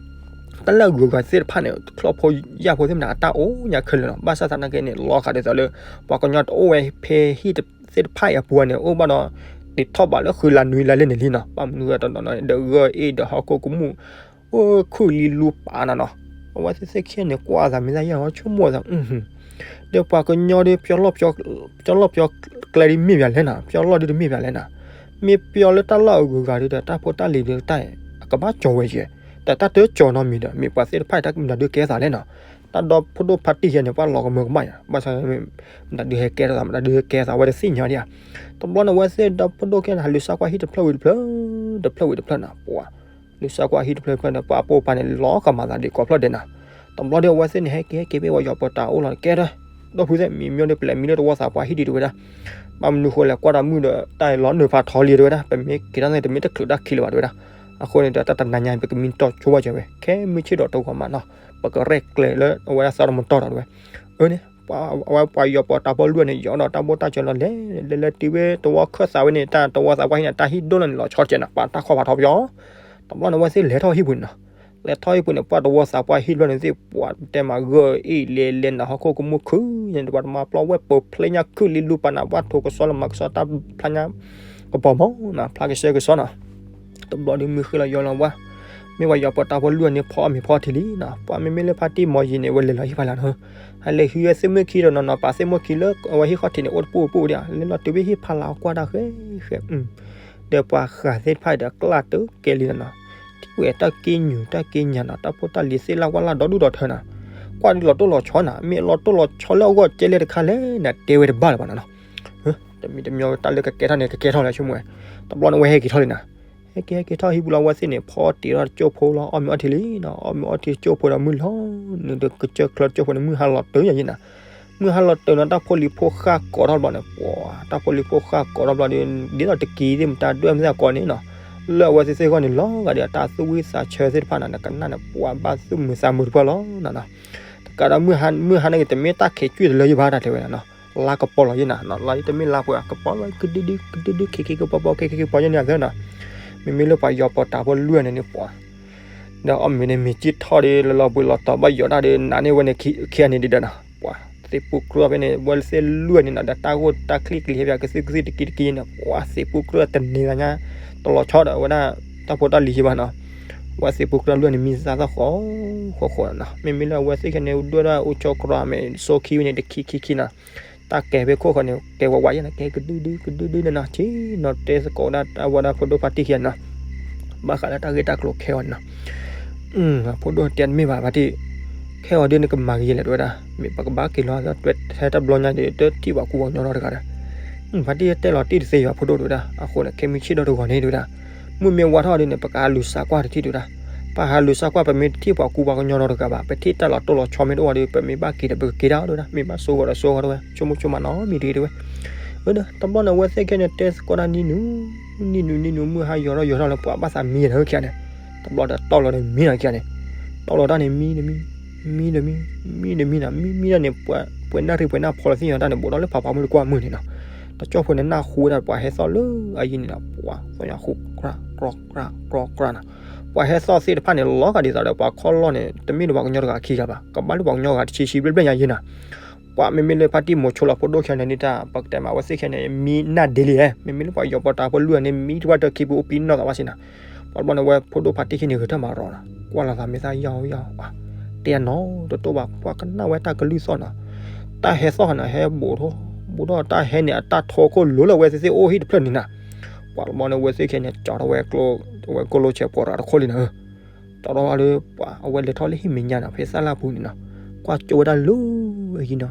တၢ်လၢအဂုၤအဂၤသ့ၣ်တဖၣ်န့ၣ် ချီၣ်ဖိယာ်ဖိသ့ၣ်မနုၤ အတၢ်အိၣ်ညါခဲလၢာ်လီၤ. ဘၣ်ဆၣ်သနာ်က့န့ၣ် လီၤဂာ်ဒ်သိးလၢ ပှၤကညီတအိၣ်ဝဲဖဲဟံၣ်သ့ၣ်တဖၣ်အံၤအပူၤန့ၣ် အိၣ်ဘၣ်ဒီး တ ထီၣ်ဘးလၢဃုလါနွံလါလၢန့ၣ်လံနီၤ, ဘၣ်မနုၤအတနီၤနီၤန့ၣ် ဒီးဂၢၢ်အ့ၣ်ဒီးဟီၣ်ခိၣ်ကမူၣ် အိၣ်ခုၣ်လံလူပာ်နၤနီၤ. အဝဲသ့ၣ်သ့ၣ်ခံဂၤန့ၣ် ကွၢ်သးမ့ၢ်သးယဲၢ်ဟီ ဆိကမိၣ်သး ဒီးပှၤကညီဒီး ပျီလီၢ်ပျီကျဲဒ်မ့ၢ်ပၠးလဲၣ်နီၤ, ပျီလီၢ်ဒ်တမ့ၢ်ပၠးလဲၣ်နီၤ, မ့ၢ်ပျီလၢတၢ်လီၢ်အဂုၤအဂၤဒီး တၢ်ဖိတၢ်လံၤဒီးတၢ် အကဘၣ်ကၠီၤဝဲကဲ, ဒီးတၢ်တကၠီၤနီတမံၤဒီး မ့ၢ်ပှၤသ့ၣ်တဖၣ်အံၤတၢ်မတၤဒုးကဲသးလဲၣ်နီၤ. တၢ်ဒီဖိဒိၣ်ဖါတံၢ်ယဲၢ်န့ၣ် ပှၤလီၤကမၢကမၣ်ယါ, ဘၣ်ဆၣ် မတၤဒုးဟဲကဲထီၣ်သး မတၤဒုးဟဲကဲသး အဝဲတသ့ၣ်ညါဒံးဧါ. တဘျီန့ၣ် အဝဲသ့ၣ်ဒီဖိဒိၣ်ခံဂၤန့ၣ် ဟးလုၢ်စါကွၢ်ဟံၣ်တဖျၢၣ်ဝံၤတဖျၢၣ်, တဖျၢၣ်ဝံၤတဖျၢၣ်နီၤ, ပှၤ လုၢ်စါကွၢ်ဟံၣ်တဖျၢၣ်တဖျၢၣ်ဒီး ပှၤအပိာ်ပှၤန့ၣ် လီၤကမၤသးဒ်ကိးဖျၢၣ်ဒဲးနီၤ. တဘျီဒီး အဝဲသ့ၣ်န့ၣ် ဟဲက့ၤဟဲက့ၤဖဲပှၤယီၤပီၤတၢ်အိၣ်လီၤ ကဲထီၣ်, ဒီပုၢ်ဝဲၢ်သ့ၣ် မံမ့ၢ်ဒီး ပလဲၤမံလၢတဝီသးပှၢ်ဟံၣ်ဒံးတဝဲဒၣ်, ဘၣ်မနုၤဃိလဲၣ် ကွၢ်တၢ်မုၣ်ဒီး တၢ်လီၤနုာ်ဖးထီလံတဝဲဒၣ်, ပမ့ၢ်က့ၤထီၣ်န့ၣ် တမ့ၢ်တချုးတၢ်ခံလၢၤဘၣ်တဝဲဒၣ်. အဃိန့ၣ်ဒီး တၢ်တနၤညါ ပကမံတီၤဆိဝဲကဲဝဲ ခဲမုၢ်ဆ့ၣ်ဒီးတဂီၤမးနီၤ, ပကရဲၣ်ကျဲၤလၢအဝဲဒၣ်သီတမတီၤဒီးတဝဲ. အန့ၣ် အဝဲပှၤယီၤပီၤတၢ်ဖိလွံၢ်န့ၣ် ယီၤဒီးတၢ်ဘိၣ်တၢ်စၢၤလီၤလဲၣ်, လဲၤလဲၤတုၤဝဲတဝီခၢၣ်သးဝဲန့ၣ် တၢ်တဝီသးပှၢ်ဟံၣ်န့ၣ် တၢ်ဟံၣ်ဒိၣ်လီၤန့ၣ် လီၤဆီတကဲးနီၤ, ပှၤတၢ်ခီဖးထီပယီၤ. တဘျီန့ၣ် အဝဲသ့ၣ်လဲၤထီၣ်ဟံၣ်ပူၤန့ၣ်နီၤ, လဲၤထီၣ်ဟံၣ်ပူၤန့ၣ် ပှၤတဝီသးပှၢ်ဟံၣ်တဖျၢၣ်န့ၣ်သ့ၣ် ပှၤတဲမးဂၢၢ်အ့ၣ်လဲၤလဲၤနၤ ဟီၣ်ခိၣ်ကမူၣ်ခုၣ်န့ၣ် ပှၤတမၤပျီဝဲၢ်ပၢၤဖျဲညါခုၣ်လံလူပာ်နၤ ပှၤထိးကစီလီၤမၤကစီတၢ်ဖျါညါ ကပီၤမီၤနီၤ ဖျါကဆှဲကဆှီနီၤ. တဘျီဒီးမုၢ်ဃ့လီၤယီၤလီၤဝါ, မ့ၢ်ပှၤယီၤပီၤတၢ်ဖိလွံၢ်န့ၣ် ဖီအီၣ်မ့ၤဖီထံလံနီၤ, ပှၤမ့မ့ၢ်လၢဖါတံၢ်မီၤယံၤန့ၣ် အဝဲလဲၤလီၤဟံၣ်ဖးလၢ်နီၤ, ဟဲလဲၤဟံးဝဲသ့ၣ်မုၣ်ခံဒီးနီၤနီၤ ပာ်သ့ၣ်မုၣ်ခံလၢအဝဲဟံၣ်ခီၣ်ထံးန့ၣ် အိၣ်တပူၤပူၤဒံးဧါ, လဲၤလီၤတုၤဝဲဟံၣ်ဖးလၢ်အကွၢ်တၢ်ဃဲဃဲ ဒီးပှၤဃးသ့ၣ်တဖၣ်အံၤဒီးကျၢ်တကဲလံနီၤ, ထံၣ်ဝဲတၢ်က့ညူးတၢ်က့ညါနီၤ, တၢ်ဖိတၢ်လံၤသ့ၣ်လၢ်ဝဲလၢ်ဒီဒူၣ်ဒီထၢနီၤ, ကွၢ်ဒ်လီၤတိၢ်လီၤဆီနီၤ, မ့ၢ်လီၤတိၢ်လီၤဆီလၢအဂီၢ်ကဲလဲၣ်တခါလဲၣ်န့ၣ် တဲဝဲတဘၣ်လၢၤဘၣ်နီၤနီၤ. တမံၤတမံၤတၢ်လၢကကဲထီၣ်န့ၣ် ကကဲထီၣ်လၢဆိကမိၣ်ဝဲ, တဘျီန့ၣ် အဝဲဟဲက့ၤထီၣ်လံနီၤ, ဟဲက့ၤဟဲက့ၤထီၣ်ဟံၣ်ပူၤလီၤ အဝဲသ့ၣ်န့ၣ် ဖီတ့ၢ်ထီၣ်ကၠိဖိလီၤ အီၣ်မ့ၤအီထံလံနီၤ, အီၣ်မ့ၤအီထံကၠိဖိဒီးမုၢ်လီၤနုာ်ဒီးကစၢၢ်ချၢကၠိဖိန့ၣ် မုၢ်ဟါလီၤတၢၤယၤယံၤနီၤ, မုၢ်ဟါလီၤတၢၤနီၤ တၢ်ဖိလံၤဖိဃၣ်ကိးထီၣ်တဘျီန့ၣ် ပှၤ တၢ်ဖိလံၤဖိဃၣ်ကိးထီၣ်တဘျီဒီး ဒ်သိးတကံသ့ၣ်မတၤဒွဲၣ်မ့ၢ်သ့ၣ်ကိးန့ၣ်နီၤ, လၢအဝဲသ့ၣ်သ့ၣ်ဂီၢ်န့ၣ် လီၤဂာ်ဒီးတၢ်သူၣ်ဝံၣ်သးဆၢသ့ၣ်တဖၣ်နီၤ နကနၣ်န့ၣ် ပှၤဘၣ်သူၣ်မုာ်သးမုာ်တပှၢ်လီၤနီၤနီၤ, တကးဒီးမုၢ်ဟါန့ၣ် တမ့ၢ်တၢ်ခဲးကွံာ်တလၢယဘၣ်တၢ်တဲဝဲနီၤ, လါကပီၤလီၤယဲနီၤ, လါတမ့ၢ်လါပှဲၤ ကပီၤလီၤ ကဒုဒု ကဒုဒု ခံခံကပီၤပီၤ ခံခံကပီၤယဲန့ၣ်အသၢနီၤ, မ့မ့ၢ်လၢပှၤယီၤပီၤတၢ်ဖိလွံၢ်န့ၣ်န့ၣ် ပှၤ ဒီးအီၣ်မ့ၤန့ၣ် မ့ၤကံၢ်ထီၣ်ဒီး လၢလီၤဘှံးလီၤတီၤ ဘၣ်ယီၤတၢ်ဒီး နးန့ၢ်ဝဲန့ၣ်ခံဂၤန့ၣ်ဒံးဒီးနီၤ, ပှၤ သ့ၣ်ပူၤကြၢးဖဲန့ၣ် ဝဲသ့ၣ်လွံၢ်န့ၣ်နီၤ ဒီးတၢ်ဂိၢ်တၢ်ချံကလံၤဟဲပၠး ကသုၣ်ကသုၣ်တကံတကံန့ၣ် ပှၤသ့ၣ်ပူၤကြၢးတန့ၤသးညါ တလီၤဆီဒီးဝဲဒၣ် တၢ်ဖိတၢ်လံၤယံၤဘၣ်နီၤ, ဝဲသ့ၣ်ပူၤကြၢးလွံၢ်န့ၣ် မံသးသီၣ်ဃီဃီဃီနီၤ, မ့မ့ၢ်လၢအဝဲသ့ၣ်ခဲန့ၣ် ဒွဲၣ်ဒၣ်အိၣ်ကၠီကရီမ့ၢ် စိခံဝဲန့ၣ် တခံခံခံနီၤ, တၢ်ကဲၤဖဲခိၣ်ဃီန့ၣ် ကဲၤဝးဝးယဲနီၤ ကဲၤကဒုဒု ကဒုဒုန့ၣ်နီၤ, ဆ့ၣ်နီၤတဲသကိးဒၣ်အဝဲဒၣ်ဖိဒိၣ်ဖါတံၢ်ခံဂၤနီၤ ဘၣ်ဃးလၢတၢ်ဂ့ၢ်တၢ်ကျိၤခဲအံၤန့ၣ်နီၤ, ဖိဒိၣ်တဲတမ့ၢ်ဘၣ် ဖါတံၢ်, ခဲအံၤဒ်နကမၤကယဲၢ်လဲၣ်တဝဲဒၣ်, မ့ၢ်ပကဘၣ်က့ၤလီၤ ထဲတဘျီညါဒီး တထံၣ်ပှၤကူပှၤကညီဒီတဂၤဒီး, ဖါတံၢ်တဲလီၤတံၢ်တသ့ယွၤ ဖိဒိၣ်တဝဲဒၣ်, အဃိန့ၣ် ခဲမုၢ်ဆ့ၣ်ဒီတဂီၤန့ၣ်တဝဲဒၣ်, မုၢ်မ့ၢ်ဝါထီၣ်ဒ်န့ၣ် ပကဟးလူၤစါကွၢ်တထံၣ်တဝဲဒၣ်, ပဟးလူၤစါကွၢ် ပမ့ၢ်တထံၣ်ပှၤကူပှၤကညီဒီတဂၤဘၣ် ပထံၣ်တၢ်လီၤတိၢ်လီၤဆီမ့ၢ်တအိၣ်ဒီး ပမ့ၢ်ဘၣ်က့ၤဒီး ပကက့ၤတၢ်တဝဲဒၣ်, မ့ၢ်ဘၣ်စိဂီၤဒီးစိဂီၤတဝဲ ဆိကမိၣ်ဆိကမးနီတမံၤတဂ့ၤတဝဲ ဝဲဒီး တဘျီန့ၣ် အဝဲသ့ၣ်ခဲန့ၣ် တဲသကိးတၢ်နံၤနုၤ နံၤနုၤ နံၤနုၤ မုၢ်ဟါယီၤထီၣ်ယီၤထီၣ်လၢပှၤဘၣ်သးမံဒီးခံဂၤန့ၣ်, တဘျီဒီးတီၢ်လီၤဒီးမံနီၤခံဂၤန့ၣ်, တီၢ်လီၤတၢ်န့ၣ် မံတမံ မံတမံ မံတမံနီၤ မံမံဒီးန့ၣ် ပှဲၤနၣ်ရံၣ်ပှဲၤနၣ်ဖီလီၤသ့ၣ်ညါတၢ်န့ၣ် ဘူးထီၣ်လၢဖးဖးမုၢ်တကွၢ်မုၢ်န့ၣ်နီၤ, တကၠီၣ်ဖိန့ၣ် နၢ်ဟူဝဲဒၣ်ပှၤဟဲသီၣ်လၢအယံၤန့ၣ်နီၤ, ပှၤသီၣ်ညါဃူ ကြၢကြၢကြၢကြၢနီၤ, ပှၤဟဲသီၣ်သ့ၣ်တဖၣ်န့ၣ် လီၤဂာ်ဒ်သိးဒီး ပှၤခီၣ်လီၢ်န့ၣ် တမ့ၢ်လၢပှၤကညီတဂၤခံဂၤဘၣ်, ကဘၣ်လၢပှၤကညီဂၤတဆံဆံဘျဲၣ်ဘျဲၣ်ညါယံၤနီၤ ပှၤမ့မ့ၢ်လၢဖါတံၢ်မိၤဆိလီၤဖိဒိၣ်ခံဂၤန့ၣ် ဒ်တၢ်ပကတဲမး အဝဲသ့ၣ်ခံဂၤန့ၣ် မံနၢ်ဒ့လံဧါ, မ့မ့ၢ်လၢပှၤယီၤပီၤတၢ်ဖိလွံၢ်န့ၣ် မံတဝၢ်တခံပူၤအိၣ်ပံနီၢ်သးဘၣ်စ့ၢ်နီၤ, ပှၤတဘျီန့ၣ် အဝဲဖိဒိၣ်ဖါတံၢ်ခံဂၤန့ၣ် ဂဲၤထၢၣ်မၤရီနီၤ, ကွၢ်လီၤသးမ့ၢ်သးယီၤယီၤ, တဲနီၤတတိၢ်ဘၣ် ကွၢ်ကနၣ်ဝဲတၢ်ကလုၢ်သီၣ်နီၤ, တၢ်ဟဲသီၣ်ဃီနီၤ ဟဲဘူးထီၣ် ဘူးထီၣ်တၢ်ဟဲန့ၣ် အတၢ်ထီခိၣ်လိၤလၢအဝဲသ့ၣ်သ့ၣ်အိၣ်ဟံၣ်တဖျၢၣ်န့ၣ်နီၤ, ပှၤတဘျီန့ၣ် အဝဲသ့ၣ်ခံဂၤန့ၣ် ကၠီထီၣ်ဝဲ ဝဲကိၢ်လိဆဲးပှီၤရၤတခိၣ်လံနီၤ တီတီအီၤဒီး ပှၤအဝဲလဲၤထီၣ်လၢဟံၣ်မဲာ်ညါနီၤ ဖဲသၣ်လၢ်ပူၤန့ၣ်နီၤ, ကွၢ်ကၠိဝဲဒၣ်လၢအဟံၣ်နီၤ,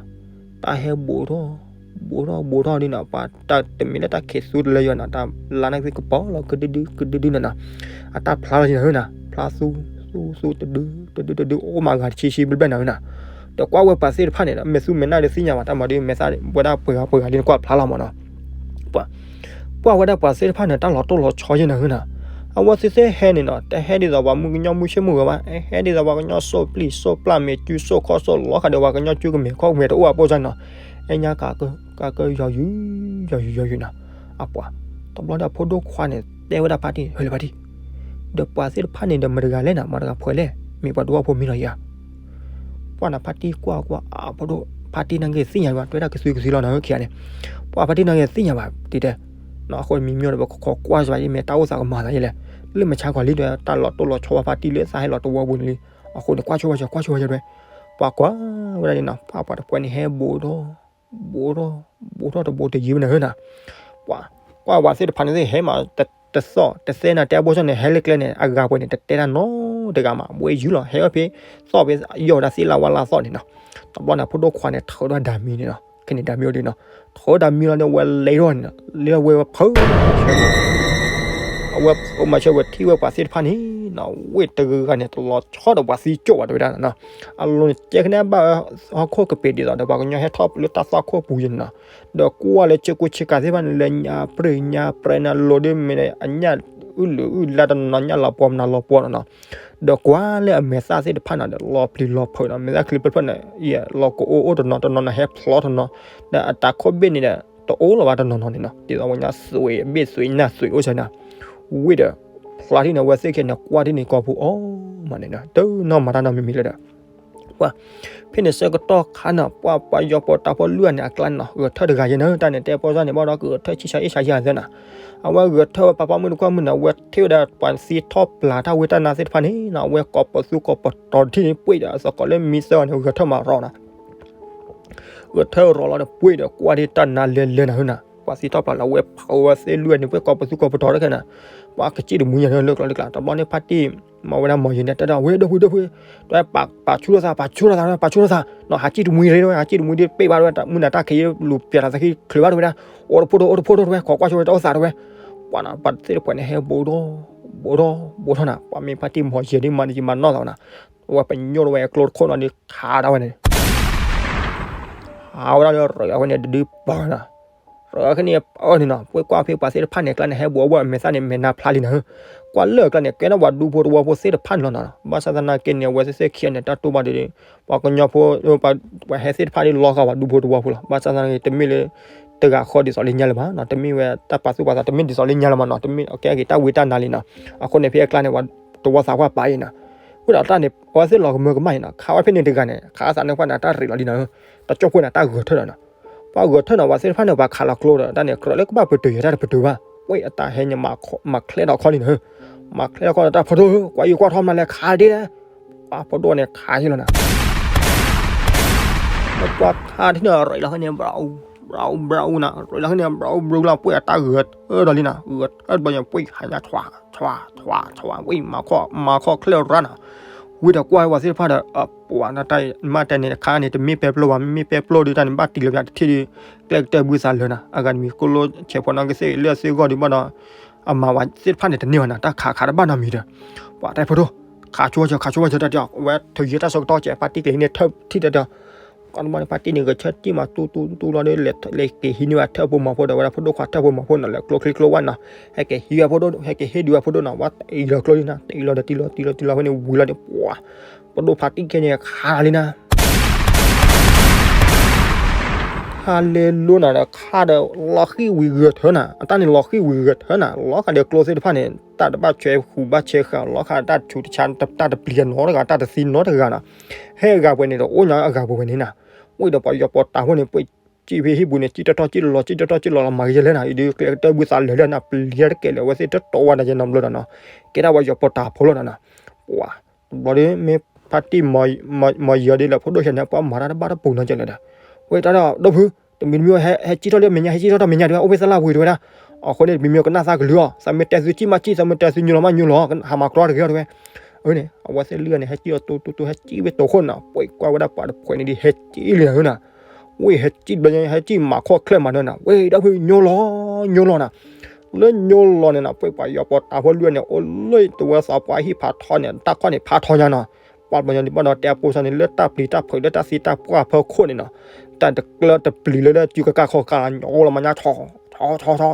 တၢ်ဟဲဘူးထီၣ် ဘူးထီၣ်ဘူးထီၣ်ဒ်နီၤ, ပှၤတၢ်တမ့ၢ်လၢတၢ်ခဲးသူတလၢယွၤနီၤ, တၢ်လါန့ၣ်က့ၤကပီၤလီၤ ကဒုဒု ကဒုဒုနီၤနီၤ, အတၢ်ဖျါလီၤနီၤ ဖျါသူ သူ သူ တဒု တဒု တဒု အိၣ်မးဂၤတဆံဆံဘျဲၣ်ဘျဲၣ်နီၤနီၤ, ဒီးကွၢ်ဝဲပှၤသ့ၣ်တဖၣ်န့ၣ်ဒီး မဲာ်သူမဲာ်နၢ်ဒီးသ့ၣ်ညါဘၣ် တၢ်မၤဒ်မဲာ်သၣ်ဝဲဒၣ်ပှဲၤဂၤပှဲၤဂၤဒ်န့ၣ် ကွၢ်ဖျါလီၤမးနီၤ ပှၤ ပှၤဝဲဒၣ်ပှၤသ့ၣ်တဖၣ်န့ၣ် တၢ်လီၤတိၢ်လီၤဆီယဲၢ်နၤဧၢနီၤ, အဝဲသ့ၣ်သ့ၣ်ဟဲန့ၣ်နီၤ တဟဲဒ်သိးပှၤမုၣ်ကညီမုၢ်ဆ့ၣ်မုၢ်ဂီၤဘၣ်, ဟဲဒ်သိးပှၤကညီစိၣ်ပျံၤစိၣ်ပျၢ် မဲာ်စုစိၣ်ခီၣ်စိၣ်လီၤဃာ်ဒီး ပှၤကညီကၠူကမဲာ်ခီၣ်မဲာ်တအိၣ်အပိၢ်စၢ်နီၤ, အဲၣ်ညါကးကၢ ကးကၢယီၤယုၤ ယီၤယုၤ ယီၤယုၤနီၤ, အပှၤ တဘျီဒီးဖိဒိၣ်ခွါန့ၣ် တဲဝဲဒၣ်ဖါတံၢ် ဟဲလၢဖါတံၢ် ဒီးပှၤသ့ၣ်တဖၣ်န့ၣ်ဒီး မတၤတဂၤလဲၣ်နီၤ မတၤတဂၤဖှဲးလဲၣ်, မ့ၢ်ပှၤတဝၢ်ဖိမံလီၤယၤ ပှၤနဖါတံၢ်ကွၢ်ကွၢ် အဖိဒိၣ် ဖါတံၢ်နာ်က့ၤသ့ၣ်ညါဘၣ် တဲဝဲဒၣ်ကသွံကသွံလီၤနီၤ ခံဂၤန့ၣ်, ပှၤဖါတံၢ်နာ်က့ၤသ့ၣ်ညါဘၣ် တဲတဲ, အဃိန့ၣ်မံမံဒီး ပကခိးကွၢ်စၢၤဘၣ်ဒ်မ့ၢ်တၢ်အိၣ်သးကမၤသးယဲလဲၣ်, လၢမုၢ်ဆါခီလံဒီး တၢ်လီၤတိၢ်လီၤဆီဖါတံၢ်လၢသးဟဲလီၤတဝီပူၤန့ၣ်လံ. အဃိန့ၣ် ကွၢ်ဆိဝဲစၢၤ ကွၢ်ဆိဝဲစၢၤတဲဝဲ, ပှၤကွၢ်ဝဲဒၣ်န့ၣ်နီၤ ပှၤပှၤတပှဲၤန့ၣ်ဟဲဘူးထီၣ် ဘူးထီၣ် ဘူးထီၣ်တဘူးတယံၤဝဲန့ၣ်ဧၢနီၤ. ပှၤကွၢ်ပှၤသ့ၣ်တဖၣ်န့ၣ်သ့ၣ်ဟဲမး တသီၣ်တသဲနၤ တဲဘိၣ်ဆၣ်န့ၣ် ဟဲလၢကျဲန့ၣ် အဂၤပှဲၤန့ၣ် တတဲတၢ်နီတဂၤမး ဘှ့ယုၢ်လီၤ ဟဲအီၣ်ဖဲ သီၣ်ဖဲ ယီၢ်ဝဲဒၣ်သ့ၣ်လၢဝါလၢသီၣ်န့ၣ်နီၤ. တဘျီန့ၣ် ဖိဒိၣ်ခွါန့ၣ် ထုးထီၣ်ဒၣ်မံန့ၣ်နီၤ ခဲန့ၣ်ဒၣ်မံအိၣ်ဒံးနီၤ, ထုးဒၣ်မံလီၤန့ၣ် ဝဲလဲၤထီၣ်န့ၣ်နီၤ လဲၤဝဲဝဲဖုး အဝဲဖုးမၤဆၢဝဲထံၣ်ဝဲပှၤသ့ၣ်တဖၣ်န့ၣ်နီၤ ဝ့ၢ်တဂၤဂၤန့ၣ် တလီၤဆီဒီးပှၤသံကၠိၣ်ဘၣ်တဲဝဲဒၣ်နီၤ. အလိၤန့ၣ် ကဲကနၣ်ဘၣ်ဝဲ ဟီၣ်ခိၣ်ကပ့ၤဒ်သိးဒီး ပှၤကညီဟဲထီၣ်လၢတၢ်သွၣ်ခိၣ်ပူၤယဲန့ၣ်နီၤ, ဒီးကွၢ်လၢဆ့ကူဆ့ကၤသ့ၣ်တဖၣ်န့ၣ် လၢညါပြံၢ်ညါပြဲနၤလိၤဒ်မ့ၢ်န့ၣ် အညၣ်အုၣ်လုာ်အုၣ်လါတနီၤနီၤ ညၣ်လီၤပှီၢ်မနုၤလီၤပှီၢ်နီၤနီၤ, ဒီးကွၢ်လၢအမဲာ်သၣ်သ့ၣ်တဖၣ်န့ၣ်ဒီး လီၤပျံၤလီၤဖုးနီၤ မဲာ်သၣ်ချံဖျၢၣ်ဖျၢၣ်န့ၣ် ယလီၤကအိၣ်အိၣ်တနီၤတနီၤန့ၣ် ဟဲဖျီတနီၤ, ဒီးအတၢ်ခိၣ်ဘ့ၣ်န့ၣ်ဒီး တအိၣ်လၢၤဘၣ်တနီၤနီၤန့ၣ်နီၤ ဒ်သိးပှၤကညီသွံၣ်အဘ့ၣ်သွံၣ်နၢ်သွံၣ်အိၣ်စၢၤနီၤ, ဝံၤဒီး ဖျါထံၣ်န့ၣ် အဝဲသ့ၣ်ခဲန့ၣ် ကွၢ်ထံၣ်န့ၣ်ကီၢ်ပူၤအီၤမးန့ၣ်နီၤ တနီၢ်မၤတၢ်နီတမံၤမံၤလၢၤဒီး ပှၤ ဖဲန့ၣ်ဆၢကတီၢ်ခါန့ၣ် ပှၤပှၤယီၤပီးတၢ်ဖိလွံၢ်ဂၤန့ၣ် အကျါန့ၣ်နီၤ ဂဲၤထၢၣ်တဂၤယဲန့ၣ် တၢ်န့ၣ်တဲဖိသၣ်န့ၣ် ဘၣ်ဒီးကဂဲၤထၢၣ်ဆံၣ်ဆါအ့ၣ်ဆါယဲသ့နီၤ, အဝဲဂဲၤထၢၣ်ဝဲပာ်ဖီမုၢ်တကွၢ်မုၢ်န့ၣ် အဝဲထံၣ်ဝဲဒၣ်ပှၤသံထီၣ်ပျၢ်တၢ်ဝ့ၢ်တၢ်နါသ့ၣ်တဖၣ်န့ၣ်နီၤ အဝဲကိးပသူကိးပတီၤထံၣ်န့ၣ် ပှ့ၤဒီးအသကိးလၢမံသၢဂၤန့ၣ် ဂဲၤထၢၣ်မၤရီၤနီၤ ဂဲၤထၢၣ်ရီၤလီၤဒီးပှ့ၤဒီးကွၢ်ဒ်တၢ်နါလဲၤလဲၤနၤဟၢနီၤ, ပှၤသံထီၣ်ပျၢ်လီၤဝဲဖးဝဲသ့ၣ်လွံၢ်ဂၤန့ၣ် ပှ့ၤကိးပသူကိးပတီၤတခါနီၤ, ပှၤကစံၣ်တမှံၤညါလၢကျီလၢကျါ တဘျီန့ၣ်ဖါတံၢ် မၤဝဲဒၣ်မီၤယံၤန့ၣ် တဲဒၣ်ဝဲဒီပုၢ်ဒီပုၢ်, တဲပာ်ဆူၣ်လိာ်သး ပာ်ဆူၣ်လိာ်သး ပာ်ဆူၣ်လိာ်သးနီၤ ဟးစံၣ်တမှံၤရ့ဝဲ ဟးစံၣ်တမှံၤဒ်ပ့ၢ်ဘၣ်တဝဲ မုၢ်နၤတၢ်ခံးယ့ၣ်လူၤပျဲးလီၤသးခံချုးဘၣ်တဝဲဒၣ်, အိၣ်တဖိးဒိၣ် အိၣ်တဖိးဒိၣ်တဝဲ ခိးကွၢ်ဆိဝဲတၢ်အိၣ်သးတဝဲ, ပှၤနီၤ ပှၤသ့ၣ်တဖၣ်န့ၣ် ဟဲဘူးထီၣ် ဘူးထီၣ် ဘူးထီၣ်နီၤ ပှၤမ့ၢ်ဖါတံၢ်မီၤယံၤဒ်မၤနယံၤမၤနီၢ်သးနီၤ, အဝဲပညိၣ်ထီၣ်ဝဲကျိတခိၣ်နီၤဒ်ခးဒၣ်ဝဲန့ၣ် ဟးဝဲဒၣ်လၢရၢၣ်အဝဲန့ၣ်တဒုပၢၢ်နီၤ, ရၢၣ်ခဲန့ၣ်ပၢၢ်န့ၣ်နီၤ ပှၤကွၢ်ဖဲပှၤသ့ၣ်တဖၣ်န့ၣ် အကျါန့ၣ် ဟဲဘူးအဝဲအမဲာ်သၣ်န့ၣ် မဲာ်နါဖျါလံနီၤ, ကွၢ်လၢအကျါန့ၣ် ကဲထီၣ်ပှၤဒူဖိတဝီဖိသ့ၣ်တဖၣ်န့ၣ်လီၤနီၤ, ဘၣ်ဆၣ်သနာ်က့န့ၣ် အဝဲသ့ၣ်သ့ၣ်ခံဂၤန့ၣ် တၢ်တိၢ်ဘၣ်ဒီး ပှၤကညီဖိ ပှၤဟဲသ့ၣ်တဖၣ်ဒ်လီၤဃာ်ပှၤဒူဖိတဝီဖိလီၤ, ဘၣ်ဆၣ်သနာ်က့ တမ့ၢ်လၢ တဂၤဃီဒ်သိးလၢညါလၢၤဘၣ်နီၤ, တမ့ၢ်ဝဲတၢ်ပာ်သူၣ်ပာ်သး တမ့ၢ်ဒ်သိးလၢညါလၢၤဘၣ်နီၤ, တမ့ၢ်ကဲက့ၤတၢ်ဝ့တၢ်နါလံနီၤ, အဃိန့ၣ် ဖဲအကျါန့ၣ် ပှၤတဝီသးပှၢ်ပာ်အံၤနီၤ, ဝဲဒၣ်တၢ်န့ၣ် အဝဲသ့ၣ်လီၤကမၢကမၣ်အံၤနီၤ, ခးဝဲဖဲန့ၣ်တဂၤန့ၣ် ခးအသးန့ၣ်ပှၢ်န့ၣ် တၢ်ရ့းလီၤလံနီၤ, တကၠိၢ်ဖိန့ၣ် တၢ်ဂဲၤထၢၣ်လီၤနီၤ, ပှၤဂဲၤထၢၣ်နီၤ ပှၤသ့ၣ်တဖၣ်န့ၣ် ပှၤခးလီၤကျိဒီး တၢ်န့ၣ် ကြၢးလၢကဘၣ်ပတုာ်ယဲတၢ်တပတုာ်ဘၣ်, ဝဲအတၢ်ဟဲန့ၣ် မၤချဲထီၣ်ခီန့ၣ်နီၤ, မၤချဲထီၣ်ခီန့ၣ် တၢ်ဖိဒိၣ်ဧၢ ကွၢ်ယံၤကွၢ်ထီမနုၤလဲၣ် ခးဒ်လဲၣ်, ပှၤဖိဒိၣ်န့ၣ် ခးယံၤလီၤနီၤ လၢပှၤခးထံၣ်န့ၣ် ရ့းလီၤခဲန့ၣ် ဘြူၤ ဘြူၤ ဘြူၤနီၤ, ရ့းလီၤခဲန့ၣ် ဘြူၤ ဘြူၤလီၤ ပှ့ၤအတၢ်ဂဲၤထၢၣ်ဒီးလံနီၤ, ဂဲၤထၢၣ်တဘျီညါ ပှ့ၤဟးညါ ထွး ထွး ထွး ဝံၤ မၤခီၣ် မၤခီၣ်ချၢၣ်ရၢ်နီၤ, ဝံၤဒီးကွၢ်ပှၤသ့ၣ်တဖၣ်ဒီး ပှၤနီၤ တၢ်မၤတဲန့ၣ် ခါန့ၣ် တမ့ၢ်ပဲပျိဘၣ်, မ့မ့ၢ်ပဲပျိဒီး တၢ်န့ၣ် ဘၣ်တံၢ်လီၤပျၢ်တထံၣ်ဒီး ကျဲကတၢၢ်ဘုသးလၢာ်နီၤ, အဂၤတမံၤကိးလၢဆဲးဖိနီၣ်ကသ့ၣ်လၢအသ့ၣ်ဂီၢ်ဒံးဘၣ်ဒီး အမၤဝဲသ့ၣ်တဖၣ်န့ၣ် တန့ၢ်ဘၣ်နီၤ, တၢ်ခးခးတဘၣ်နီတမံၤဒီး ပှၤတဲဖိဒိၣ် ခးဆိဝဲစၢၤ ခးဆိဝဲစၢၤတၢ်တဲအီၤ, အဝဲထုးယံၤတၢ်ဆၢကတီၢ်ကဲး ပှၤတံၢ်ကျဲၤဟံးန့ၢ်ထၢၣ်ထံၣ်တၢ်တဲအီၤ, ကီးတဘျီန့ၣ် ပှၤတံၢ်န့ၣ် ဂဲၤဆၢထၢၣ်တံၢ်မး တူတူတူတူလီၤဒီး လဲၤက့ၤဟံးန့ၢ်ဝဲထၢၣ်ဖိမၤဖိဒီး ဝဲဒၣ်ဖိဒိၣ်ခွါထၢၣ်ဖိမၤဖိနီၤ, လဲၤကျိချံကျိဝၣ်နီၤ, ဟဲက့ၤဟံးဝဲဖိဒိၣ် ဟဲက့ၤဟ့ၣ်ဒုးဝဲဖိဒိၣ်နီၤ, ဝဲတံၢ်လီၤကျိလံနီၤ, တံၢ်လီၤတံၢ်လီၤတံၢ်လီၤဖဲန့ၣ် ဝံၤလီၤဒီး ပှၤ ပဒိၣ်ဖါတံၢ်ခဲန့ၣ် ခးလံနီၤ ခးလဲၤလိနီၤဒီး ခးဒီးလီၤဃံၣ်ဝံၤဂဲၤထၢၣ်နီၤ, အတၢ်န့ၣ်လီၤဃံၣ်ဝံၤဂဲၤထၢၣ်နီၤ, လီၤဃာ်ဒီးကျိသ့ၣ်တဖၣ်န့ၣ် တၢ်တဘၣ်ဆဲးဃူဘၣ်ဆဲးဃာ် လီၤဃာ်တၢ်ဆူးတဆါ တၢ်တပျံၤနီတဂၤ တၢ်တသံနီတဂၤနီၤ, ဟဲအဂၤပှဲၤန့ၣ်ဒီး အိၣ်ညါအဂၤပှဲၤပှဲၤန့ၣ်နီၤ, ဝံၤဒီးပှၤယီၤပီးတၢ်ဖိန့ၣ် ပှ့ၤစံၣ်ဖဲဟံၣ်ပူၤန့ၣ် စံၣ်ထီၣ်ထီၣ်စံၣ်လီၤလီၤ စံၣ်ထီၣ်ထီၣ်စံၣ်လီၤလီၤ မၤကယဲၢ်လဲၣ်နီၤ, အံၤဒုးကျဲကတၢၢ်ဘုသးလၢာ်လၢာ်နီၤ, ပျံၤတကဲလၢာ် အဝဲသ့ၣ်တတီဝါဒီးယဲနီတဘျီဒီးနီၤ, ကဲဒၣ်ပှၤယီၤပီးတၢ်ဖိလီၤနီၤ, ပှၤ တဘျီဒီး မ့ၢ်ဖါတံၢ်မီၤယံၤအီၤဒ်လဲၣ် ဖိဒိၣ်ဆဲးန့ၣ် ပှၤမၤတၢ်တဘၣ်တပူၤနီတကဲလၢာ်ဒီး, ဝဲတၢ်ဒီး ဒီပုၢ် တမံၤတမံၤ ဟဲစံၣ်ထီၣ်လၢမဲာ်ညါ ဟဲစံၣ်ထီၣ်တၢ်မဲာ်ညါတဝဲ အိၣ်ဖဲသလၢဝံၤတဝဲဒၣ်, အဃိန့ၣ် တမံၤမံၤကနၣ်သးကလုၢ်အီၤ သးမ့ၢ်တဲသုစံၣ်မးစံၣ် သးမ့ၢ်တဲသုညိလီၤမးညိလီၤ ဟးမၤကြီတဂ့ၤအီၤတဝဲ, အန့ၣ် အဝဲသ့ၣ်လွံၢ်ဂၤန့ၣ် ဟဲစံၣ်လီၤတူတူတူ ဟဲစံၣ်ဝဲတိာ်ခိၣ်နီၤ, ပှဲၤကွၢ်ဝဲဒၣ်ပှၤတဖှဲးန့ၣ်ဒီး ဟဲစံၣ်လံနီၤ ဝဲဟဲစံၣ်ဘျီ ဟဲစံၣ်မၤခီၣ်ချဲၣ်မးနီၤ ဝဲဒၣ်ဖုညိလီၤ ညိလီၤနီၤ, လၢညိလီၤန့ၣ်နီၤ ပှဲၤပှၤယီၤပီးတၢ်ဖိလွံၢ်ဂၤန့ၣ် အိၣ်လၢတဝဲသးပှၢ်ဟံၣ်ဖးထီန့ၣ် တၢ်ခီၣ်န့ၣ်ဖးထီညါနီၤ, ပှၤဘျီညါဒံးဘၣ်ဒီး တဲအပိစၢ်န့ၣ် လၢတၢ်ပျံၤတၢ်ဖုးလၢတၢ်သံတၢ်ပှၢ်ဖီခိၣ်န့ၣ်နီၤ, တၢ်တကျၢတပျံၤလၢလၢစုကကၢ်ခီၣ်ကၢ် ညိလီၤမးညါ ဆီ ဆီ ဆီ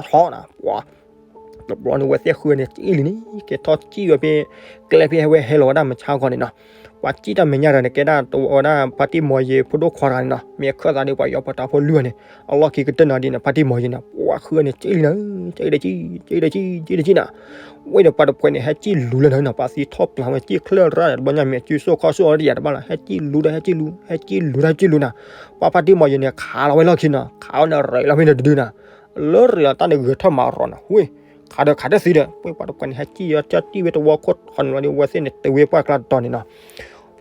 ဆီနီၤ ပှၤ တဘျီန့ၣ် ဝဲသ့ၣ်ဃုန့ၣ် စံၣ်လံန့ၣ် ကဲထီၣ်စံၣ်ဝဲဖဲ ကျဲဖဲဟဲဝဲဟဲလီၤဝဲဒၣ်မုၢ်ဆါခီန့ၣ်နီၤ, ပှၤစံၣ်တၢ်မဲာ်ညါဒီးန့ၣ် ကဲဒၣ်တဝဲဒၣ် ဖါတံၢ်မီၤယံၤဖိဒိၣ်ခွါတဂၤန့ၣ်နီၤ, မ့ၢ်အခၢၣ်သးဒီးပှၤယီၤပီးတၢ်ဖိလွံၢ်ဂၤန့ၣ် အလီၢ်ခံကတၢၢ်နီၤဒ်န့ၣ် ဖါတံၢ်မီၤယံၤန့ၣ် ပှၤဃုန့ၣ် စံၣ်လံန့ၣ် စံၣ်လံ စံၣ်လံ စံၣ်လံ စံၣ်လံနီၤ, ဝဲဒီးပှၤတဖှဲးန့ၣ် ဟဲစံၣ်လူၤလၢန့ၣ်နီၤ, ပှၤသံထီၣ်ပျၢၤဝဲ စံၣ်ချၢၣ်ရၣ်န့ၣ် တဘျီညါမ့ၢ်စုစိၣ်ခီၣ်စိၣ်အီၤတယၤတဘၣ်လီၤ, ဟဲစံၣ်လူၤဒီး ဟဲစံၣ်လူၤ ဟဲစံၣ်လူၤဒီး ဟဲစံၣ်လူၤနီၤ, ပှၤဖါတံၢ်မီၤယံၤန့ၣ် ခးလီၤဝဲလီၢ်ခံနီၤ, ခးဝဲန့ၣ် ရ့းလီၤဖဲန့ၣ်တဒုနီၤ, လၢရ့းလီၤတၢ်န့ၣ်ဂဲၤထၢၣ်မၤရီၤနီၤ, ဝ့ၢ် ခးဒီးခးတသ့ဒီး ပှၤတပှၤန့ၣ် ဟဲကံၣ်အီၤကၠီတံၢ်ဝဲတဝီခိၣ်ထီန့ၣ်လီၤဒီး ဝဲသ့ၣ်န့ၣ် တဝ့ၢ်ပှၢ်ကျါတတီၤန့ၣ်နီၤ,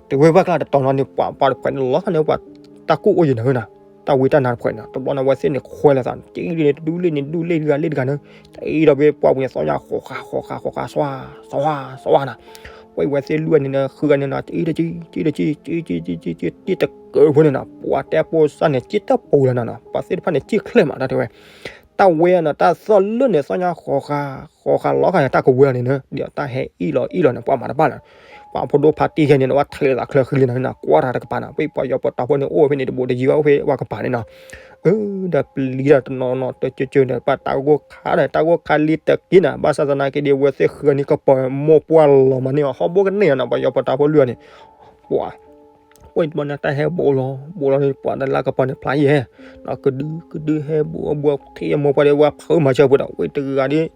တဝ့ၢ်ပှၢ်ကျါတတီၤလီၤန့ၣ် ပှၤပှၤတပှၤန့ၣ် လီၤခါန့ၣ် ပှၤတၢ်ကူၣ်အိၣ်ယံၤနၤနီၤ, တၢ်ဝံတၢ်နါတဖှဲးနီၤ, တဘျီန့ၣ် ဝဲသ့ၣ်န့ၣ် ခွဲးလီၤသး ကံၣ်လံန့ၣ် တဒူၣ်လ့ၣ်န့ၣ် ဒူၣ်လ့ၣ်တဂၤလ့ၣ်တဂၤန့ၣ် တအံၤဒီး ပှၤပှၤန့ၣ် သီၣ်ညါဃီၤဃာ်ဃီၤဃာ်ဃီၤဃာ် သွါ သွါ သွါနီၤ, ဝဲ ဝဲသ့ၣ်လွံၢ်ဂၤန့ၣ် ဃုဂၤန့ၣ်နီၤ တအံၤဒီး ကံၣ် ကံၣ်ဒီး ကံၣ် ကံၣ် ကံၣ် ကံၣ် ကံၣ်တကၢၢ်ဖိန့ၣ်နီၤ, ပှၤတဲပိၢ်စၢ်န့ၣ် ကံၣ်တပူၤလီၤနီၤနီၤ, ပှၤသ့ၣ်တဖၣ်န့ၣ် ကံၣ်ချဲၣ်မး တၢ်တဲဝဲ တၢ်ဝဲနီၤ တၢ်သီၣ်လၢန့ၣ် သီၣ်ညါဃီၤဃာ် ဃီၤဃာ်လီၤဃာ် တၢ်ကဝဲၤလီၤန့ၣ်နီၤ, ဒီးတၢ်ဟဲအံၣ်လီၤအံၣ်လီၤန့ၣ် ပှၤမၤတဘၣ်လီၤ, ပှၤဖိဒိၣ်ဖါတံၢ်ယဲန့ၣ် ဝဲထဲးသးချၢဃံလံနီၤ, ကွၢ်တၢ်တကပၤနီၤ, ပှၤပှၤယီၤပီၤတၢ်ဖိန့ၣ် အိၣ်ဖဲန့ၣ်တဘိးတယံၤဘၣ် အိၣ်ဖဲပှၤကပၤန့ၣ်နီၤ အၢ ဒီးပျံၤဒီးတနီၤနီၤ တကၠိကၠိန့ၣ် ပှၤတၢ်ဂိၢ်ခးဒီး တၢ်ဂိၢ်ခးလံတက့ၢ်နီၤ, ဘၣ်ဆၣ်သနာ်က့ဒီး ဝဲသ့ၣ်ဃုဂၤန့ၣ်ကပီၤမိၢ်ပှၢ်လီၤမးန့ၣ် ဟီၣ်ဘိကန့ၢ်နီၤ, ပှၤယီၤပီၤတၢ်ဖိလွံၢ်ဂၤန့ၣ် ပှၤ ဝဲတဘျီန့ၣ် တၢ်ဟဲဘူးလီၤ ဘူးလီၤန့ၣ် ပှၤတလါကပီၤန့ၣ် ဖျါယဲၢ် နီၤ ကဒု ကဒုဟဲဘူးအဘူး ထံၣ်မိၢ်ပှၢ်ဒီး ဝဲဖုးမၤစၢၤပှၤဒီး ဝဲတဂၤဒီး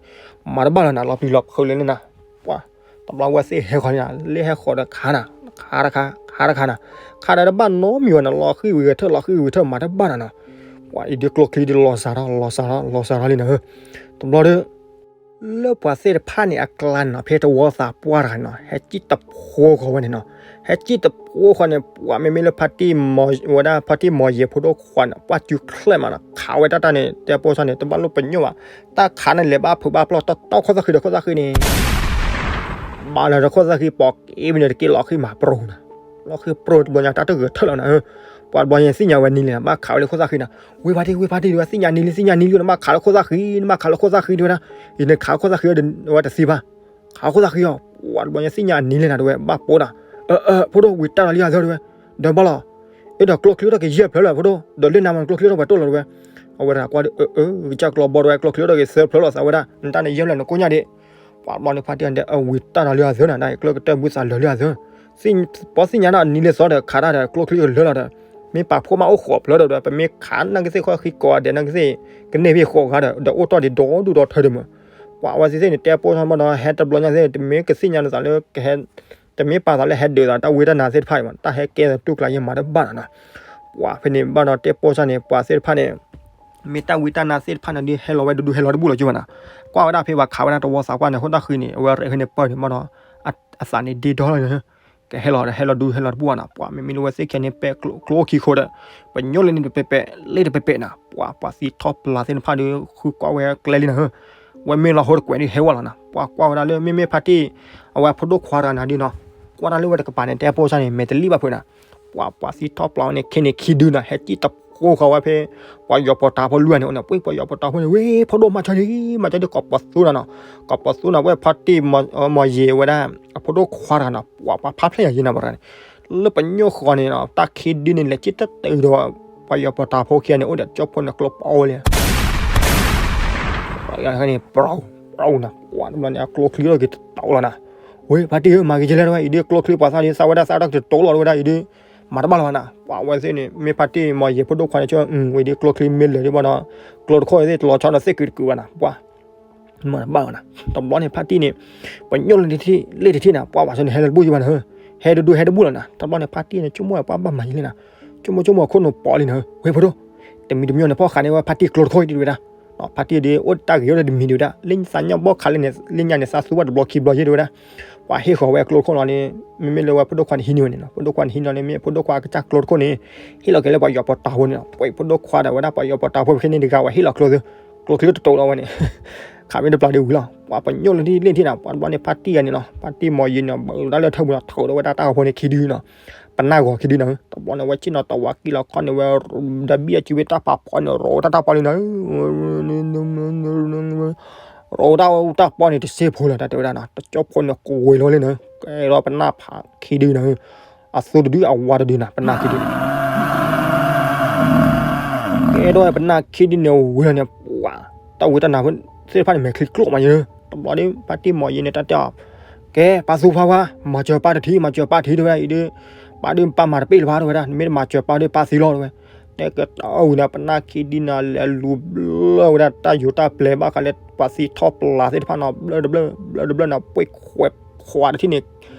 မၤတဘၣ်လီၤနီၤ, လီၤပျံၤလီၤဖုးလၢန့ၣ်နီၤ, ပှၤ တဘျီဝဲသ့ၣ်ဟဲဃီၤန့ၣ်နီၤ လၢဟဲဃီၤဒီးခးနီၤ, ခးတခါ ခးတခါနီၤ, ခးဒီးတဘၣ်နီတမံၤဝဲနီၤ, လီၤဃံၣ်ဝံၤဂဲၤထၢၣ် လီၤဃံၣ်ဝံၤဂဲၤထၢၣ် မၤတဘၣ်နီၤနီၤ, ပှၤအံၤဒုးကျိချံဒုးလီၤစှၤထီၣ် လီၤစှၤထီၣ် လီၤစှၤထီၣ်လံနီၤ, တဘျီဒီး လၢပှၤသ့ၣ်တဖၣ်န့ၣ် အကျါန့ၣ်နီၤ ဖဲတဝီသးပှၢ်တဂၤန့ၣ်နီၤ ဟဲကံၣ်တဖိဃီၤဝဲန့ၣ်နီၤ, ဟဲကံၣ်တဖိဃီၤန့ၣ် ပှၤမ့မ့ၢ်လၢဖါတံၢ်မီၤ ဝဲဒၣ်ဖါတံၢ်မီၤယဲၤဖိဒိၣ်ခွါန့ၣ် ပှၤစုချဲးမးနီၤ ခးဝဲတၢ်တၢ်န့ၣ် တဲပိၢ်စၢ်န့ၣ် တဘၣ်လိၣ်ပညိၣ်ဘၣ်, တၢ်ခးန့ၣ်လဲၤဘၣ်ဖုးဘၣ်ပျီၢ် တတီၢ်ခိၣ်သၣ်ဃံဒီးခိၣ်သၣ်ဃံန့ၣ် ဘၣ်လီၤဒီးခိၣ်သၣ်ဃံ ပိာ်က့ၤဝဲန့ၣ် တက့ၢ်လီၤဃံၣ်မၤပြိၤနီၤ, လီၤဃံၣ်ပြိၤတဘျီညါ တၢ်တဂဲၤထၢၣ်လီၤနီၤ, ပှၤတဘျီညါသ့ၣ်ညါဝဲနံၤလဲၣ် ဘၣ်ခးဝဲလၢခိၣ်သၣ်ဃံနီၤ, ဝ့ၢ်ဖါတံၢ် ဝ့ၢ်ဖါတံၢ် ဒ်ဝဲသ့ၣ်ညါနံၤလံ သ့ၣ်ညါနံၤလံ နဘၣ်ခးလၢခိၣ်သၣ်ဃံ နဘၣ်ခးလၢခိၣ်သၣ်ဃံ ဒ်ဝဲဒၣ်, ယနခးခိၣ်သၣ်ဃံအီၤဒီး ဝဲတသ့ဘၣ် ခးခိၣ်သၣ်ဃံအီၤ, ပှၤတဘျီညါသ့ၣ်ညါနံၤလဲၣ်နၤ ဒ်ဝဲ ဘၣ်ပိာ်နီၤ, အၢ အၢ ဖိဒိၣ် ဝံၤတၢ်ဒီးလံအသၢ ဒ်ဝဲ, ဒီးဘၣ်လီၤ, အ့ဒီးကျိချံထီၣ်က့ၤယဲၢ်ဖျၢၣ်လီၤ ဖိဒိၣ် ဒီးလၢနၤမး ကျိချံထီၣ်ပှဲၤတိၢ်လီၤ ဒ်ဝဲ, အဝဲတဂၤကွၢ်ဒီး အၢ အၢ ကစၢ်ကျီဘီ ဒ်ဝဲ ကျိချံထီၣ်က့ၤသၢဖျၢၣ်လီၤ သးဝဲဒၣ် နတၢ်န့ၣ်ယဲၢ်ဖျၢၣ် နကိၣ်ညါဒံး, ပှၤတဘျီန့ၣ် ဖါတံၢ်အီၤဒီး အဝံၤတၢ်ဒီးလံအသၢနီၤ ဒ်ကျၢၢ်ကတၢၢ်ဘုသးလၢာ်လံအသၢ, ပှၤသ့ၣ်ညါနီၤ နံၤလၢသီဒီး ခးတၢ်ဒီးကျိချံကလၢာ်လီၤဒီး မ့ၢ်ပာ်ဖှိၣ်မးအိၣ်ဃိးဖျၢၣ်ဒီး ပမ့ၢ်ခးနာ်က့သ့ၣ်ခီၣ်ဃံကိးဂၤဒဲး နာ်က့သ့ၣ် ကန့ၢ်ဖဲဃိးဂၤဒီး ဒီးအိၣ်တ့ၢ်ဒံးဒီဒူၣ်ဒီထၢဒံးမး, ပှၤဝဲသ့ၣ်သ့ၣ်န့ၣ် တဲပိၢ်စၢ်မးနီၤ ဟဲတဘျီညါသ့ၣ် တမ့ၢ်ကသ့ၣ်ညါနသးလၢကဟဲ တမ့ၢ်ပာ်သးလၢဟဲဒုးသးတၢ်ဝံတၢ်နါသ့ၣ်တဖၣ်အံၤမး တၢ်ဟဲကဲသးတူၢ်ကျါယဲၢ်မၤတဘၣ်နီၤနီၤ, ပှၤဖဲန့ၣ်ဘၣ်ဒီးတဲပိၢ်စၢ်န့ၣ် ပှၤသ့ၣ်တဖၣ်န့ၣ် မ့ၢ်တၢ်ဝံတၢ်နါသ့ၣ်တဖၣ်န့ၣ်ဒီး ဟဲလီၤဝဲတဒူၣ်ဟဲလီၤတဘူၣ်လီၤကၠိဘၣ်နီၤ, ကွၢ်ဝဲဒၣ်ဖဲပှၤခးဝဲဒၣ်တဝီသးပှၢ်န့ၣ် ခိၣ်သၣ်ဃံန့ၣ် အဝဲရဲၣ်ဖဲန့ၣ်ပၢၢ်န့ၣ်မးဒီး အသးန့ၣ်ဒ့ဒီလီၤန့ၣ် ကဟဲလီၤဒီးဟဲလီၤဒူဟဲလီၤတဘူၣ်ဘၣ်နီၤ, ပှၤမ့မ့ၢ်လၢဝဲသ့ၣ်ခဲန့ၣ်ပဲကျိအိၣ်ခံခိၣ်ဒီး ပညိၣ်လၢန့ၣ်တပဲာ်ပဲာ် လ့ၣ်တပဲာ်ပဲာ်နီၤ, ပှၤပှၤသံထီၣ်ပျၢ်သ့ၣ်တဖၣ်ဒီး ဃုကွၢ်ဝဲကျဲလံနီၤ, ဝဲမ့ၢ်လီၤဟိတကွဲးဒုးဟဲဝဲလီၤနီၤ, ပှၤကွၢ်ဝဲဒၣ်လၢမ့မ့ၢ်ဖါတံၢ် အဝဲဖိဒိၣ်ခွါတဂၤနၤဒုနီၤ, ကွၢ်တၢ်လၢဝဲတကပၤန့ၣ် တဲပိၢ်စၢ်န့ၣ် မဲာ်တလံၣ်ဘၣ်ဖုးနီၤ, ပှၤပှၤသံထီၣ်ပျၢ်ဝဲန့ၣ် ခဲန့ၣ်ခံဒုနီၤ ဟဲကံၣ်တဖိဃီၤဝဲဖဲ ပှၤယီၤပီၤတၢ်ဖိလွံၢ်ဂၤန့ၣ်အိၣ်န့ၣ် ပှၤပှၤယီၤပီၤတၢ်ဖိန့ၣ် ဝ့ၢ်ဖိဒိၣ်မၤစၢၤဒံး မၤစၢၤဒံး ကိးပီၤသူနီၤနီၤ, ကိးပီၤသူနီၤ ဝဲဖါတံၢ်မီၤယဲၤဝဲဒၣ် အဖိဒိၣ်ခွါတဂၤနီၤ, ပှၤပှၤဖါဖျဲၣ်ယၤယံၤနီၤ ပှၤတဂၤန့ၣ် လၢပညိၣ်ဃီန့ၣ်နီၤ တၢ်ခံဒုန့ၣ် လဲၤကံၣ်တတုၤဒီး ပှၤယီၤပီၤတၢ်ဖိခံဂၤန့ၣ် အိၣ်ဒီးကၠိဖိန့ၣ်ကျိပီဝဲလံ န့ၣ် ပျီ ပျီနီၤ ပှၤတဘျီန့ၣ် အကျိချံထီၣ်က့ၤတတီၤလီၤနီၤ, ဝ့ၢ်ဖါတံၢ်ဧၢ မၤက့ၤကလဲၣ်တဝဲ အံၤဒ်ကျိချံပှၤသၣ်ဒ်သၣ်ဝဲဒၣ်သၣ်ထီၣ်က့ၤတတီၤလီၤတဝဲဒၣ် အံၤဒ် မၤတဘၣ်လီၤဘၣ်နီၤ, ပှၤဝဲသ့ၣ်န့ၣ် မ့ၢ်ဖါတံၢ်မီၤယဲၤဖိဒိၣ်ခွါန့ၣ် ဆိ ဝံၤဒ်ကျိချံမ့ၢ်လၢာ်ဒ်ဘၣ်နီၤ, ကျိတခိၣ်သ့ၣ်တလီၤဆီဒီးသ့ၣ်ကုာ်တကုာ်ဘၣ်နီၤ, ပှၤ မၤတဘၣ်ဘၣ်နီၤ, တဘျီန့ၣ် ဖါတံၢ်န့ၣ် ပညိၣ်လၢတထံၣ်လ့ၣ်တထံၣ်နီၤ, ပှၤဘၣ်ဆိန့ၣ် ဟဲလၢတဘူၣ်ယံၤဘၣ်နီၤ, ဟဲတဒူဟဲတဘူၣ်လီၤနီၤ, တဘျီန့ၣ် ဖါတံၢ်န့ၣ် ဆိကမိၣ်ပှၤဘၣ်မၤယံၤလံနီၤ, ဆိကမိၣ်ဆိကမိၣ်အခိၣ်နူာ်ပီလံနီၤ, ဝ့ၢ်ဖိဒိၣ် တမံၤတမံၤန့ၣ် ဖီၣ်ဃာ်န့ၢ်ဝဲဖါတံၢ်ကျိတခိၣ်အံၤဒ်ဝဲဒၣ်, ဖါတံၢ်ဒ်အိၣ်တၢ်ဂ့ၤအိၣ်ဒီးတမံၤဒ်ဝဲဒၣ်, လၢသးညါဘီၣ်ခးလၢန့ၣ် လၢညါန့ၣ် သးသူဘၣ်တဘျီခံဘျီယံၤဒ်ဝဲဒၣ်, ပှၤဟ့ၣ်ဃီၤဝဲအကျိတခိၣ်လီၤန့ၣ်, မ့မ့ၢ်လၢဝဲဖိဒိၣ်ခွါန့ၣ်ဟံးန့ၢ်ဝဲန့ၣ်နီၤ, ဖိဒိၣ်ခွါန့ၣ်ဟံးန့ၢ်န့ၣ် မ့ၢ်ဖိဒိၣ်ခွါအကစၢ်ကျိတခိၣ်န့ၣ် ဟ့ၣ်လီၤက့ၤလၢပှၤယီၤပီၤတၢ်ဖိန့ၣ်နီၤ, ပှၤဖိဒိၣ်ခွါဒီးဝဲဒၣ်ပှၤယီၤပီၤတၢ်ဖိဖဲန့ၣ်တဂၤဝဲဟ့ၣ်လီၤကျိ ကျိချံတတိၤဒီးဝဲန့ၣ် ခးမ့ၢ်တပျၢ်ဒ်ဝံၤလီၤ, ပှၤပညိၣ်လၢထံၣ်လ့ၣ်ထံၣ်နီၤ, ပှၤတဘျီန့ၣ် ဖါတံၢ်ဂၤန့ၣ်နီၤ, ဖါတံၢ်မီၤယံၤန့ၣ် ဘၣ်တၢ်လၢထၢပူၤနီၤ ထုးဒီးဝဲဒၣ်တၢ်ဂီၤဖိန့ၣ်ခံဒုနီၤ, ပနၢ်ဂီၤခံဒုနီၤ, တဘျီန့ၣ် ဝဲဆ့ၣ်နီၤတဝးကံၣ်လီၤခီန့ၣ် ဝဲဒီဘံၣ်အစုဝဲတၢ်ပာ်ဖီန့ၣ် ရိးဝဲတၢ်တၢ်ပီလံနီၤ ရိးဝဲဒၣ်တၢ်ပီန့ၣ်တစ့ဖိလီၤ တၢ်တဲဝဲဒၣ်နီၤ, တကၠိဖိန့ၣ်ကွံာ်လီၤလံနီၤ, ကဲဒီးပနၢ်ဖးခံဒုနီၤ, အသိတဒုအဝါတဒုနီၤ ပနၢ်ခံဒုန့ၣ် ကဲဒီးပနၢ်ခံဒုန့ၣ်ဝံၤလီၤန့ၣ် ပှၤ တၢ်ဝံတၢ်နါသ့ၣ်တဖၣ်န့ၣ် မဲာ်ချံကျိၣ်မးယဲ, တဘျီဒီး ဖါတံၢ်မီၤယံၤန့ၣ် တၢ်တဲအီၤ, ကဲ ပၢ်သူဖါဝါ မၤစၢၤပၢ်တထံၣ် မၤစၢၤပၢ်တထံၣ် တဲဝဲဒၣ်အံၤဒီး, ပၢ်ဒုးပၢ်မၤတပ့ၢ်လၢၤဘၣ် တဲဝဲဒၣ် နမ့ၢ်တမၤစၢၤပၢ်ဒီးပၢ်သံလီၤ တဲဝဲ, တဲကတီၢ်ဝံၤန့ၣ် ပနၢ်ခံဒုန့ၣ် လဲၤလူၤဘျၢဝဲဒၣ်တၢ်ယိၤတၢ်ပျဲၤဘၣ်ဃးလၢပှၤသံထီၣ်ပျၢၤသ့ၣ်တဖၣ်နီၤ ဘျၢတဘျၢ ဘျၢတဘျၢနီၤ ပှ့ၤခွဲးခွးတထံၣ်န့ၣ်,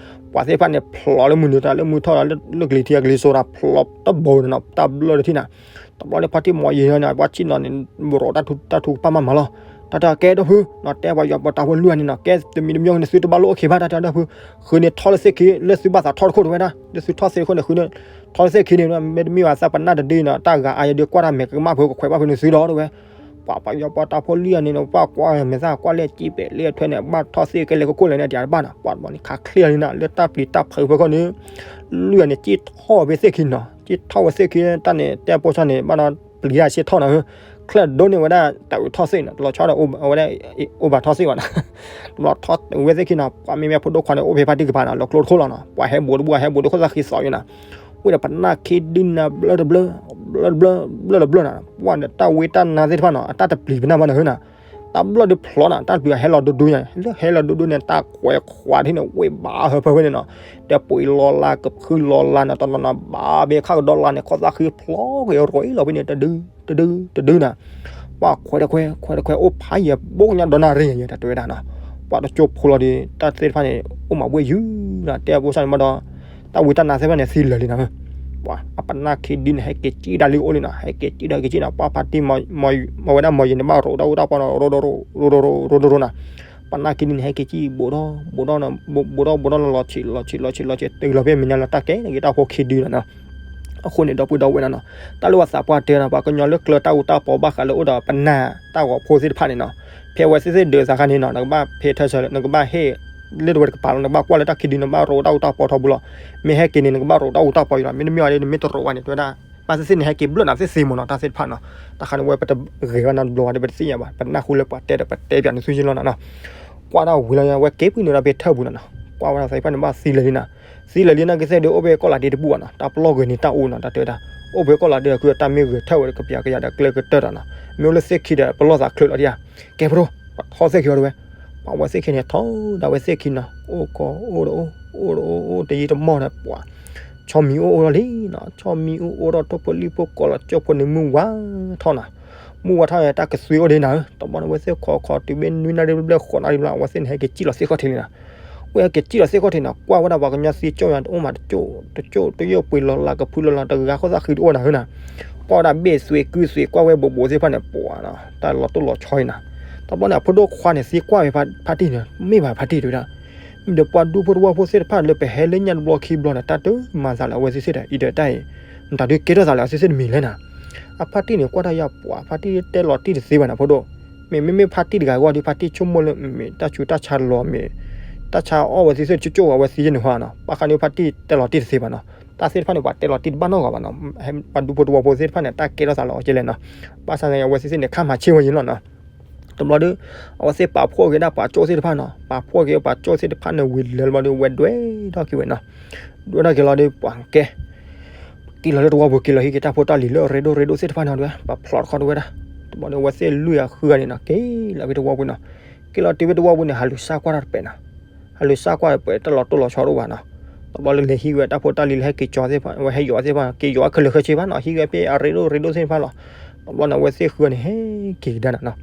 ပှၤသ့ၣ်တဖၣ်န့ၣ် ဖျိးလၢမုၢ်နုာ်တၢ် လၢမုၢ်ထီၣ်ဒီး လၢကလံၤထံးအကလံၤစိးတၢ် ဖျိးတဘိန့ၣ်နီၤ တၢ်ဘျၢၣ်တထံၣ်နၤ. တဘျီန့ၣ် ဖါတံၢ်မီၤယံၤန့ၣ် ပှၤဆ့ၣ်နီၤန့ၣ် ရိးတၢ်ထူ တၢ်ထူကပၢ်မးမးလီၤ. တၢ်တဲကဲဒီဖုနီၤ တဲပှၤယွၤပှၤတၢ်ဖိလွံၢ်ဂၤန့ၣ်နီၤ ကဲတမံၤတမံၤန့ၣ် သုတဘၣ်လိၣ်အိၣ်ခံဘၣ် တၢ်တဲဒီဖု, ဃုန့ၢ်ထီၣ်လၢသ့ၣ်ခံ လၢသုဘၣ်သးထီၣ်တခိၣ်တဝဲဒၣ် လၢသုထီၣ်သ့ၣ်တခိၣ်န့ၣ် ဃုန့ၢ်ထီၣ်လၢသ့ၣ်ခံန့ၣ် မ့တမ့ၢ်ဘၣ်သးပနၢ်တဒုနီၤ တၢ်ဂၤအါယဒုကွၢ်တၢ်မဲာ်ကမၣ်ဖု ကခွဲးဘၣ်ဖုန့ၣ်သုဒီးတဝဲ ပှၤပှၤယွၤပှၤတၢ်ဖိလွံၢ်ဂၤန့ၣ်နီၤ ပှၤကွၢ်မဲာ်သၣ်ကွၢ်လၢကံပဲာ်လၢအထွဲန့ၣ် ဘၣ်ထီၣ်သ့ၣ်ကဲလဲၣ်ကကိၣ်လဲၣ်န့ၣ် တယၤတဘၣ်နီၤ ပှၤတဘျီန့ၣ်ခးချ့လီၤလံနၤ လၢတၢ်ပျံၤတၢ်ဖုးဖဲခိၣ်န့ၣ် လွံၢ်ဂၤန့ၣ် ကံၣ်ထီၣ်ဝဲသ့ၣ်ခံနီၤ ကံၣ်ထီၣ်ဝဲသ့ၣ်ခံ တၢ်န့ၣ် တဲပိာ်ဆၢန့ၣ် ဘၣ်ဒီးပျံၤတၢ်ဆ့ၣ်ထီၣ်နီၤ ချၢၣ်ဒိၣ်န့ၢ်ဝဲဒၣ် တၢ်အုးထီၣ်သ့ၣ်နီၤ တလီၤဆီဒီးအဝဲဒၣ် အိၣ်ဘၣ်ထီၣ်သ့ၣ်ဘၣ်နီၤ တဘျီထီၣ်ဝဲသ့ၣ်ခံနီၤ ပှၤမ့မ့ၢ်ဖိဒိၣ်ခွါန့ၣ် အိၣ်ဖဲဖါတံၢ်ကပၤနီၤ လီၤကျိတခိၣ်လီၤနီၤ ပှၤဟဲဘူးတဘူး ဟဲဘူးတခိၣ်သၣ်ဃံသီးယံၤနီၤ ဝံၤဒီးပနၢ်ခံဒုနၤ ဘျၢတဘျၢ ဘျၢတဘျၢ ဘျၢတဘျၢနီၤ ပှၤဒီးတၢ်ဝံတၢ်နါသ့ၣ်တဖၣ်နီၤ အတၢ်တပျံၤပနၢ်ဘၣ်နီၤ ဟဲနီၤ တၢ်ဘျၢၣ်ဒုးဖျိးနီၤ တၢ်တပျံၤဟဲလီၤဒိဒိညါ လၢဟဲလီၤဒိဒိန့ၣ် တၢ်ကွဲးခွးတဟံၣ်န့ၣ် ဝ့ၢ်ဘၣ်ဟၢဖၢဝဲန့ၣ်နီၤ တပှ့ၤလီၤလၢ ကဖုလီၤလၢနီၤ တနီၤနီၤ ဘၣ်ဘ့ၣ်ခၣ်ကဒီလါန့ၣ် ခီၣ်သၣ်ဃံဖျိးက့ၤရိၤအံၤလီၤဖဲန့ၣ် တဒု တဒု တဒုနီၤ ပှၤခွဲးတခွဲး ခွဲးတခွဲး အိၣ်ဖးယံၤဘိညါဒီးနၣ်ရံၣ်ယံၤ တၢ်တဲဝဲဒၣ်နီၤ ပှၤတကၠိဖိလီၤဒီး တၢ်သ့ၣ်တဖၣ်န့ၣ် အိၣ်မးဘှ့ၣ်ယုၤနီၤ တဲပိာ်ဆၣ်န့ၣ်မးဒီး တၢ်ဝံတၢ်နါသ့ၣ်တဖၣ်န့ၣ် သံလၢာ်လံနီၤ ပှၤအပနၢ်ခံဒုန့ၣ် ဟဲက့ၤကံၣ်ဒၣ်လံအိၣ်လံနီၤ ဟဲက့ၤကံၣ်ဒီးက့ၤကံၣ်နီၤ ပှၤဖါတံၢ်မီၤဝဲဒၣ်မီၤယံၤန့ၣ် ဘၣ်ရိးတၢ်အူတၢ်ပီနီၤ ရိးရိးရိးရိးရိးနီၤ ပနၢ်ခံဒုန့ၣ် ဟဲက့ၤကံၣ်ဘူးဒီး ဘူးဒီး ဘူးဒီး ဘူးဒီးလီၤ လီၤဆံး လီၤဆံး လီၤဆံး လီၤဆံး တုၤလီၤဖဲမဲာ်ညါလီၤတၢ်ကဲက့ၤတၢ်ဖိခံဒုနီၤနီၤ အဃိန့ၣ် ဒီပုၢ်ဒီဝဲၢ်နီၤနီၤ တၢ်လၢပှၤသးပှၢ်တဲနီၤ ပှၤကညီလၢကျၢၤတၢ်အူတၢ်ပီဘၣ်ဃးလၢအိၣ်ဒီးပနၢ်တၢ်ဂီၤဖိသ့ၣ်တဖၣ်န့ၣ်နီၤ ဖဲဝဲသ့ၣ်သ့ၣ်ဒုးသးခါန့ၣ်နီၤ နကဘၣ်ဖဲထၢဆၢ နကဘၣ်ဟ့ၣ် လၢတဝဲတကပၤလီၤ နကဘၣ်ကွၢ်လၢတၢ်ခံဒု နကဘၣ်ရိးတၢ်အူတၢ်ပီထီဘိလီၤ မ့ၢ်ဟဲက့ၤန့ၣ် နကဘၣ်ရိးတၢ်အူတၢ်ပီအံၤလီၤ မ့တမ့ၢ်အီၤဒီး နမ့ၢ်တရိးဘၣ်န့ၣ် တဲဝဲဒၣ် ဘၣ်သ့ၣ်သ့ၣ်န့ၣ် ဟဲက့ၤဘျၢၣ်နၤသ့ၣ်သ့မ့ၢ်နီၤ တၢ်သ့ၣ်တဖၣ်နီၤ တၢ်ခါန့ၣ် ဝဲပတဂဲၤဘၣ်နီတဘျီဘၣ်ဒီး ပတသ့ၣ်ညါဘၣ် ပနၢ်ဟူလၢပှၤတဲဒီး ပတဲပၠးန့ၣ်သုယ့ၢ်လီၤနီၤနီၤ ကွၢ်တၢ်ဝံၤလီၤ ဝဲက့ၤပှံၢ်န့ၣ်ဒီးဖဲထၢၣ်ပူၤနီၤနီၤ ကွၢ်ဝဲဒၣ်သ့ၣ်တဖၣ်န့ၣ် ဘၣ်သံလၢာ်လံနီၤ သံလၢာ်လံနာ်က့သ့ၣ်ဒီး အိၣ်ဖဲကီၢ်လၤဒ့တဘူၣ်ဘၣ်နီၤ တၢ်ပလီၢ်ဂ့ၤန့ၣ်တၢ်အူနီၤ တၢ်တဲဝဲဒၣ် အိၣ်ဖဲကီၢ်လၤဒ့ အခုတၢ်မ့ၢ်ဂဲၤထၢၣ်ဝဲဒီး ကပျးကယၤဒီးကျဲကတၢၢ်ဒီးနီၤ မ့ၢ်အိၣ်လၢသ့ၣ်ခံဒီး ပလီၢ်သးချၢးလီၤဒံးဧါ ကဲဖိဒိၣ် ပှၤထီၣ်သ့ၣ်ခံအီၤတဝဲ ပှၤဝဲသ့ၣ်ခံန့ၣ် ထီဒါဝဲသ့ၣ်ခံနီၤ အိၣ်ကီအိၣ်တအိၣ် အိၣ်တအိၣ် အိၣ်တယံာ်တမီၢ်ဒီး ပှၤ ဆီမံၤအိၣ်အိၣ်ထီၣ်လံနီၤ ဆီမံၤအိၣ်အိၣ်ထီၣ် ထိၣ်ဖိလံၣ်ဖိကိးလီၤ ကၠိဖိန့ၣ်မုၢ်ဝါထီၣ်နီၤ မုၢ်ဝါထီၣ်န့ၣ် တၢ်ကသွံအိၣ်ဒံးနၤဧၢ တဘျီန့ၣ် ဝဲသ့ၣ်ခိးခိးတုၤမ့ၢ်နွံနၣ်ရံၣ်ဘျဲၣ်ဘျဲၣ် ဃိးနၣ်ရံၣ်ဘျဲၣ် အဝဲသ့ၣ်န့ၣ် ဟဲက့ၤစံၣ်လီၤသ့ၣ်ခီၣ်ထံးလံနီၤ ဝဲဟဲက့ၤစံၣ်လီၤသ့ၣ်ခီၣ်ထံးန့ၣ် ကွၢ်ဝဲဒၣ်ပှၤကညီသံကၠိၣ်ညါ တအိၣ်မးတကၠိၣ် တကၠိၣ် တယိၣ်ပှ့ၤလီၤလး ကဖုလီၤလး တဂၤခိၣ်သၣ်ဃံတအိၣ်နၤဧၢနီၤ ကွၢ်ဝဲဒၣ်ဘ့ၣ်သွံၣ်ကုသွံၣ် ကွၢ်ဝဲဘူးဘူးသ့ၣ်တဖၣ်န့ၣ် ပှၤနီၤ တၢ်လီၤတိၢ်လီၤဆီအံၤနီၤ တဘျီန့ၣ် အဖိဒိၣ်ခွါန့ၣ် သံကွၢ်ဝဲဖါတံၢ်န့ၣ် မ့ၢ်ဘၣ်ဖါတံၢ်တဲဝဲဒၣ် မ့ၢ်ဒီးပှၤဒူဖိတဝီဖိသ့ၣ်တဖၣ်လၢပဟဲလၢညၣ်တဘျီခံဘျီန့ၣ် တၢ်တမၤသးလၢအဝဲသ့ၣ်သ့ၣ်ဒီး အံၤဒီးတၢ်အံၤ နတၢ်ဒုးကဲထီၣ်သးလၢအဝဲသ့ၣ်သ့ၣ်တမံၤလဲၣ်နီၤ အဖါတံၢ်န့ၣ် ကွၢ်တၢ်ယၤပှၤ ဖါတံၢ်တဲလီၤတံၢ်တသ့ဘၣ်နီၤ ဖိဒိၣ် မ့ၢ်မ့မ့ၢ်ဖါတံၢ်တဂၤအဂီၢ်ဒီး ဖါတံၢ်ဆိကမိၣ်လၢ မ့ၢ်တၢ်ဆူးတၢ်ဆါလီၤ မ့ၢ်တၢ်ဆါအီၣ်ဝဲသ့ၣ်သ့ၣ် ကၠိကၠိဝဲသ့ၣ်ယဲၢ်န့ၣ်ဟီနီၤ ဘၣ်ဃးန့ၣ် ဖါတံၢ်တဲလီၤတံၢ်တသ့ဘၣ်နီၤ တၢ်သ့ၣ်တဖၣ်န့ၣ် ပှၤတဲလီၤတံၢ်တဘၣ်နီတဂၤဘၣ်နီၤ ပှၤဒူဖိတဝီဖိသ့ၣ်တဖၣ်န့ၣ် တၢ်ကဲထီၣ်သးလၢအီၤကဲလဲၣ်နီၤ ဘၣ်ဆၣ်သနာ်က့ အဝဲသ့ၣ်သ့ၣ်န့ၣ် ခါမၤဆ့ၣ်ဝဲယံၤလီၤနီၤ တဘျီဒီး အဝဲသ့ၣ်ပာ်ဖှိၣ်က့ၤဒၣ်ပှၤကၠိသ့ၣ်တဖၣ်နီၤ ပာ်ဖှိၣ်က့ၤပှၤကၠိသ့ၣ်တဖၣ်န့ၣ်ဝံၤလၢတဘျီဒီး ဝဲဒွဲၣ်ထီၣ်က့ၤဝဲနီၤ ဒွဲၣ်ထီၣ်က့ၤလီၤဒီး ပှၤကဲ က့ၤလီၤလၢတဝီပူၤ က့ၤလီၤဟံးက့ၤတၢ်ဖိတၢ်လံၤလၢအရ့ဒိၣ်ရ့ဒိၣ်သ့ၣ်တဖၣ်နီၤ ဒွဲၣ် ပှၤဖျိးတခီတဝဲဒၣ် တဘျီဒီး အဝဲသ့ၣ်လွံၢ်ဂၤဃုဂၤန့ၣ်နီၤ က့ၤလီၤဖဲတဝီပူၤနီၤ က့ၤလီၤတုၤဖဲတဝီပူၤန့ၣ် ဟးလူၤစၢ်ကွၢ်တၢ်တပဲာ်နီၤ ဟးလူၤစၢ်ကွၢ်တၢ်တပဲာ် တၢ်လီၤတိၢ်လီၤဆီတအိၣ်ဘၣ်နီၤ တဘျီလၢလဲၤဟံးဝဲတၢ်ဖိတၢ်လံၤလၢဟဲက့ၤကၠီသ့ၣ်တဖၣ် အဝဲဟဲယိးသ့ၣ်တဖၣ် က့ၤယိးခဲလၢာ်ခဲဆ့ဘၣ်နီၤ ဟံးဝဲဖဲအရ့ဒိၣ်ရ့ဒိၣ်သ့ၣ်တဖၣ်လီၤ တဘျီန့ၣ် အဝဲသ့ၣ်ဃုဂၤန့ၣ် ဟဲက့ၤကဒါနီၤနီၤ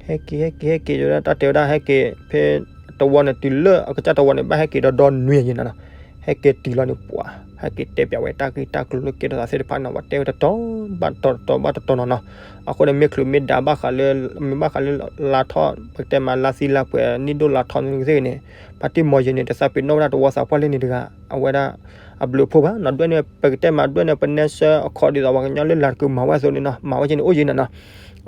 ဟဲက့ၤ ဟဲက့ၤ ဟဲက့ၤ တၢ်တဲဝဲဒၣ် ဟဲက့ၤဖဲတဝီန့ၣ် တုၤလၢအကစၢ်တဝီန့ၣ် ဘၣ်ဟဲက့ၤဒီဒီနွံယဲၢ်နီၤနီၤ ဟဲက့ၤတုၤလီၤန့ၣ် ပှၤ ဟဲက့ၤတဲပၠးဝဲတၢ်ဂ့ၢ်တၢ်ကျိၤလၢကဲထီၣ်သးသ့ၣ်တဖၣ်နီၤ ပှၤတဲဝဲတတီၤဘၣ်တတီၤ တတီၤဘၣ်တတီၤနီၤနီၤ အဃိန့ၣ် မ့ၢ်ချုးမ့ၢ်ဒါဘၣ်ဃးလၢ မ့ၢ်ဘၣ်ဃးလၢလါထီၣ် ပကတဲမးလါသံလါပှဲၤ နံၣ်ဒိၣ်လါထီၣ်န့ၣ်သ့ၣ်ဂ့ၤန့ၣ် ဖါတံၢ်မီၤယံၤန့ၣ် တသးပ့ၤနီၣ်ဝဲဒၣ်တဝီသးပှၢ်လၢန့ၣ်တဂၤ အဝဲဒၣ် အဘျုးအဖှိၣ်ဘၣ်နီၤ ဒွဲၣ်န့ၣ် ပကတဲမးဒွဲၣ်န့ၣ် ပနဲဆၢအခီၣ်ဒ်သိးပှၤကညီလၢလၤတကုးမၤဝဲအသိးန့ၣ်နီၤ မၤဝဲက့ၤန့ၣ်အိၣ်ယံၤနီၤနီၤ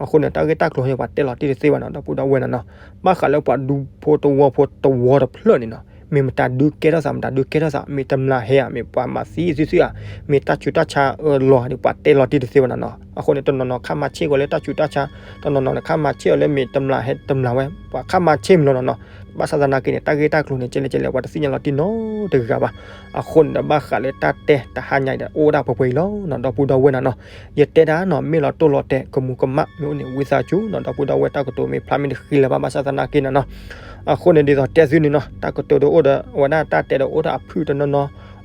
အဃိန့ၣ် တၢ်ဂ့ၢ်တၢ်ကျိၤန့ၣ် ပှၤတဲလီၤတံၢ်တသ့ဘၣ်နီၤ ဒီပုၢ်ဒီဝဲၢ်နီၤနီၤ ဘၣ်ဃးလၢပှၤဒူဖိတဝီဖိတဝီတဖျၢၣ်န့ၣ်နီၤ မ့ၢ်မတၤဒုးကဲထီၣ်သး မတၤဒုးကဲထီၣ်သး မ့ၢ်တမျၢ်ဟဲဧါ မ့ၢ်ပှၤမၤသံသုသုဧါ မ့ၢ်တၢ်ဆူးတၢ်ဆါအၢလီၤဧါန့ၣ် ပှၤတဲလီၤတံၢ်တသ့ဘၣ်နီၤနီၤ အဃိန့ၣ် တနီၤနီၤခါမၤဆ့ၣ်ကီးလၢတၢ်ဆူးတၢ်ဆါ တနီၤနီၤန့ၣ် ခါမၤဆ့ၣ်အီၤလၢမ့ၢ်တမျၢ်ဟဲတမျၢ်ဝဲ ပှၤခါမၤဆ့ၣ်မးလီၤနီၤနီၤ ဘၣ်ဆၣ်သနာ်က့န့ၣ် တၢ်ဂ့ၢ်တၢ်ကျိၤန့ၣ် ကဲလဲၣ်ကဲလဲၣ် ပှၤတသ့ၣ်ညါလီၤတံၢ်နီတဂၤဘၣ် အဃိန့ၣ်ဒီးဘၣ်ဃးလၢတၢ်တဲတဟါညါဒီး အိၣ်ဝဲဒၣ်ပှဲၤပှဲၤအံၤလီၤနီၤ ဒီပုၢ်ဒီဝဲၢ်နီၤနီၤ ယတဲတၢ်နီၤ မ့ၢ်လီၤတိၢ်လီၤတဲာ် ကမူးကမၣ် မ့ၢ်အိၣ်န့ၣ် ဝံသးစူၤနီၤ ဒီပုၢ်ဒီဝဲၢ် တၢ်ကတိၤမ့ၢ်ဖျါမ့ၢ်တဃံလၢၤဘၣ် ဘၣ်ဆၣ်သနာ်က့နီၤနီၤ အဃိန့ၣ်ဒ်သိးတဲသုန့ၣ်နီၤ တၢ်ကတိၤဒီးအိၣ်ဒီး အဝဲဒၣ်တၢ်တဲဒီးအိၣ်ဒီးအဖုၣ်တနီၤနီၤ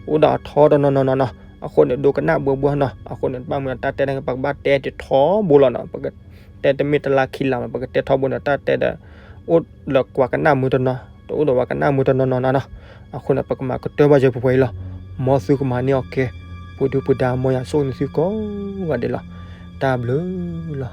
အိၣ်ဒီးအထီတနီၤနီၤနီၤနီၤ အဃိန့ၣ် ဒိကနၣ်ဘှီဘှီနီၤ အဃိန့ၣ် တဘၣ်မုာ်တၢ်တဲန့ၣ် ပကဘၣ်တဲတထီဘိလီၤနီၤ ပကတဲတမ့ၢ်တလါခံလါမး ပကတဲထီဘိန့ၣ် တၢ်တဲဒီး အိၣ်လၢကွၢ်ကနၣ်မုာ်တနီၤ တအိၣ်ဒီးပှၤကနၣ်မူတနီၤနီၤနီၤနီၤ. အဃိန့ၣ် ပကမၤကတၢၢ်ဘၣ်ယဲပှဲၤပှဲၤအံၤလီၤ. မ်သုကမၤန့ၢ်အီၤကဲ, ပှၤဒုၣ်ပှၤဒါ မ်ယွၤဆိၣ်ဂ့ၤသုကိးဂၤဒဲးလီၤ. တၢ်ဘျုးလီၤ.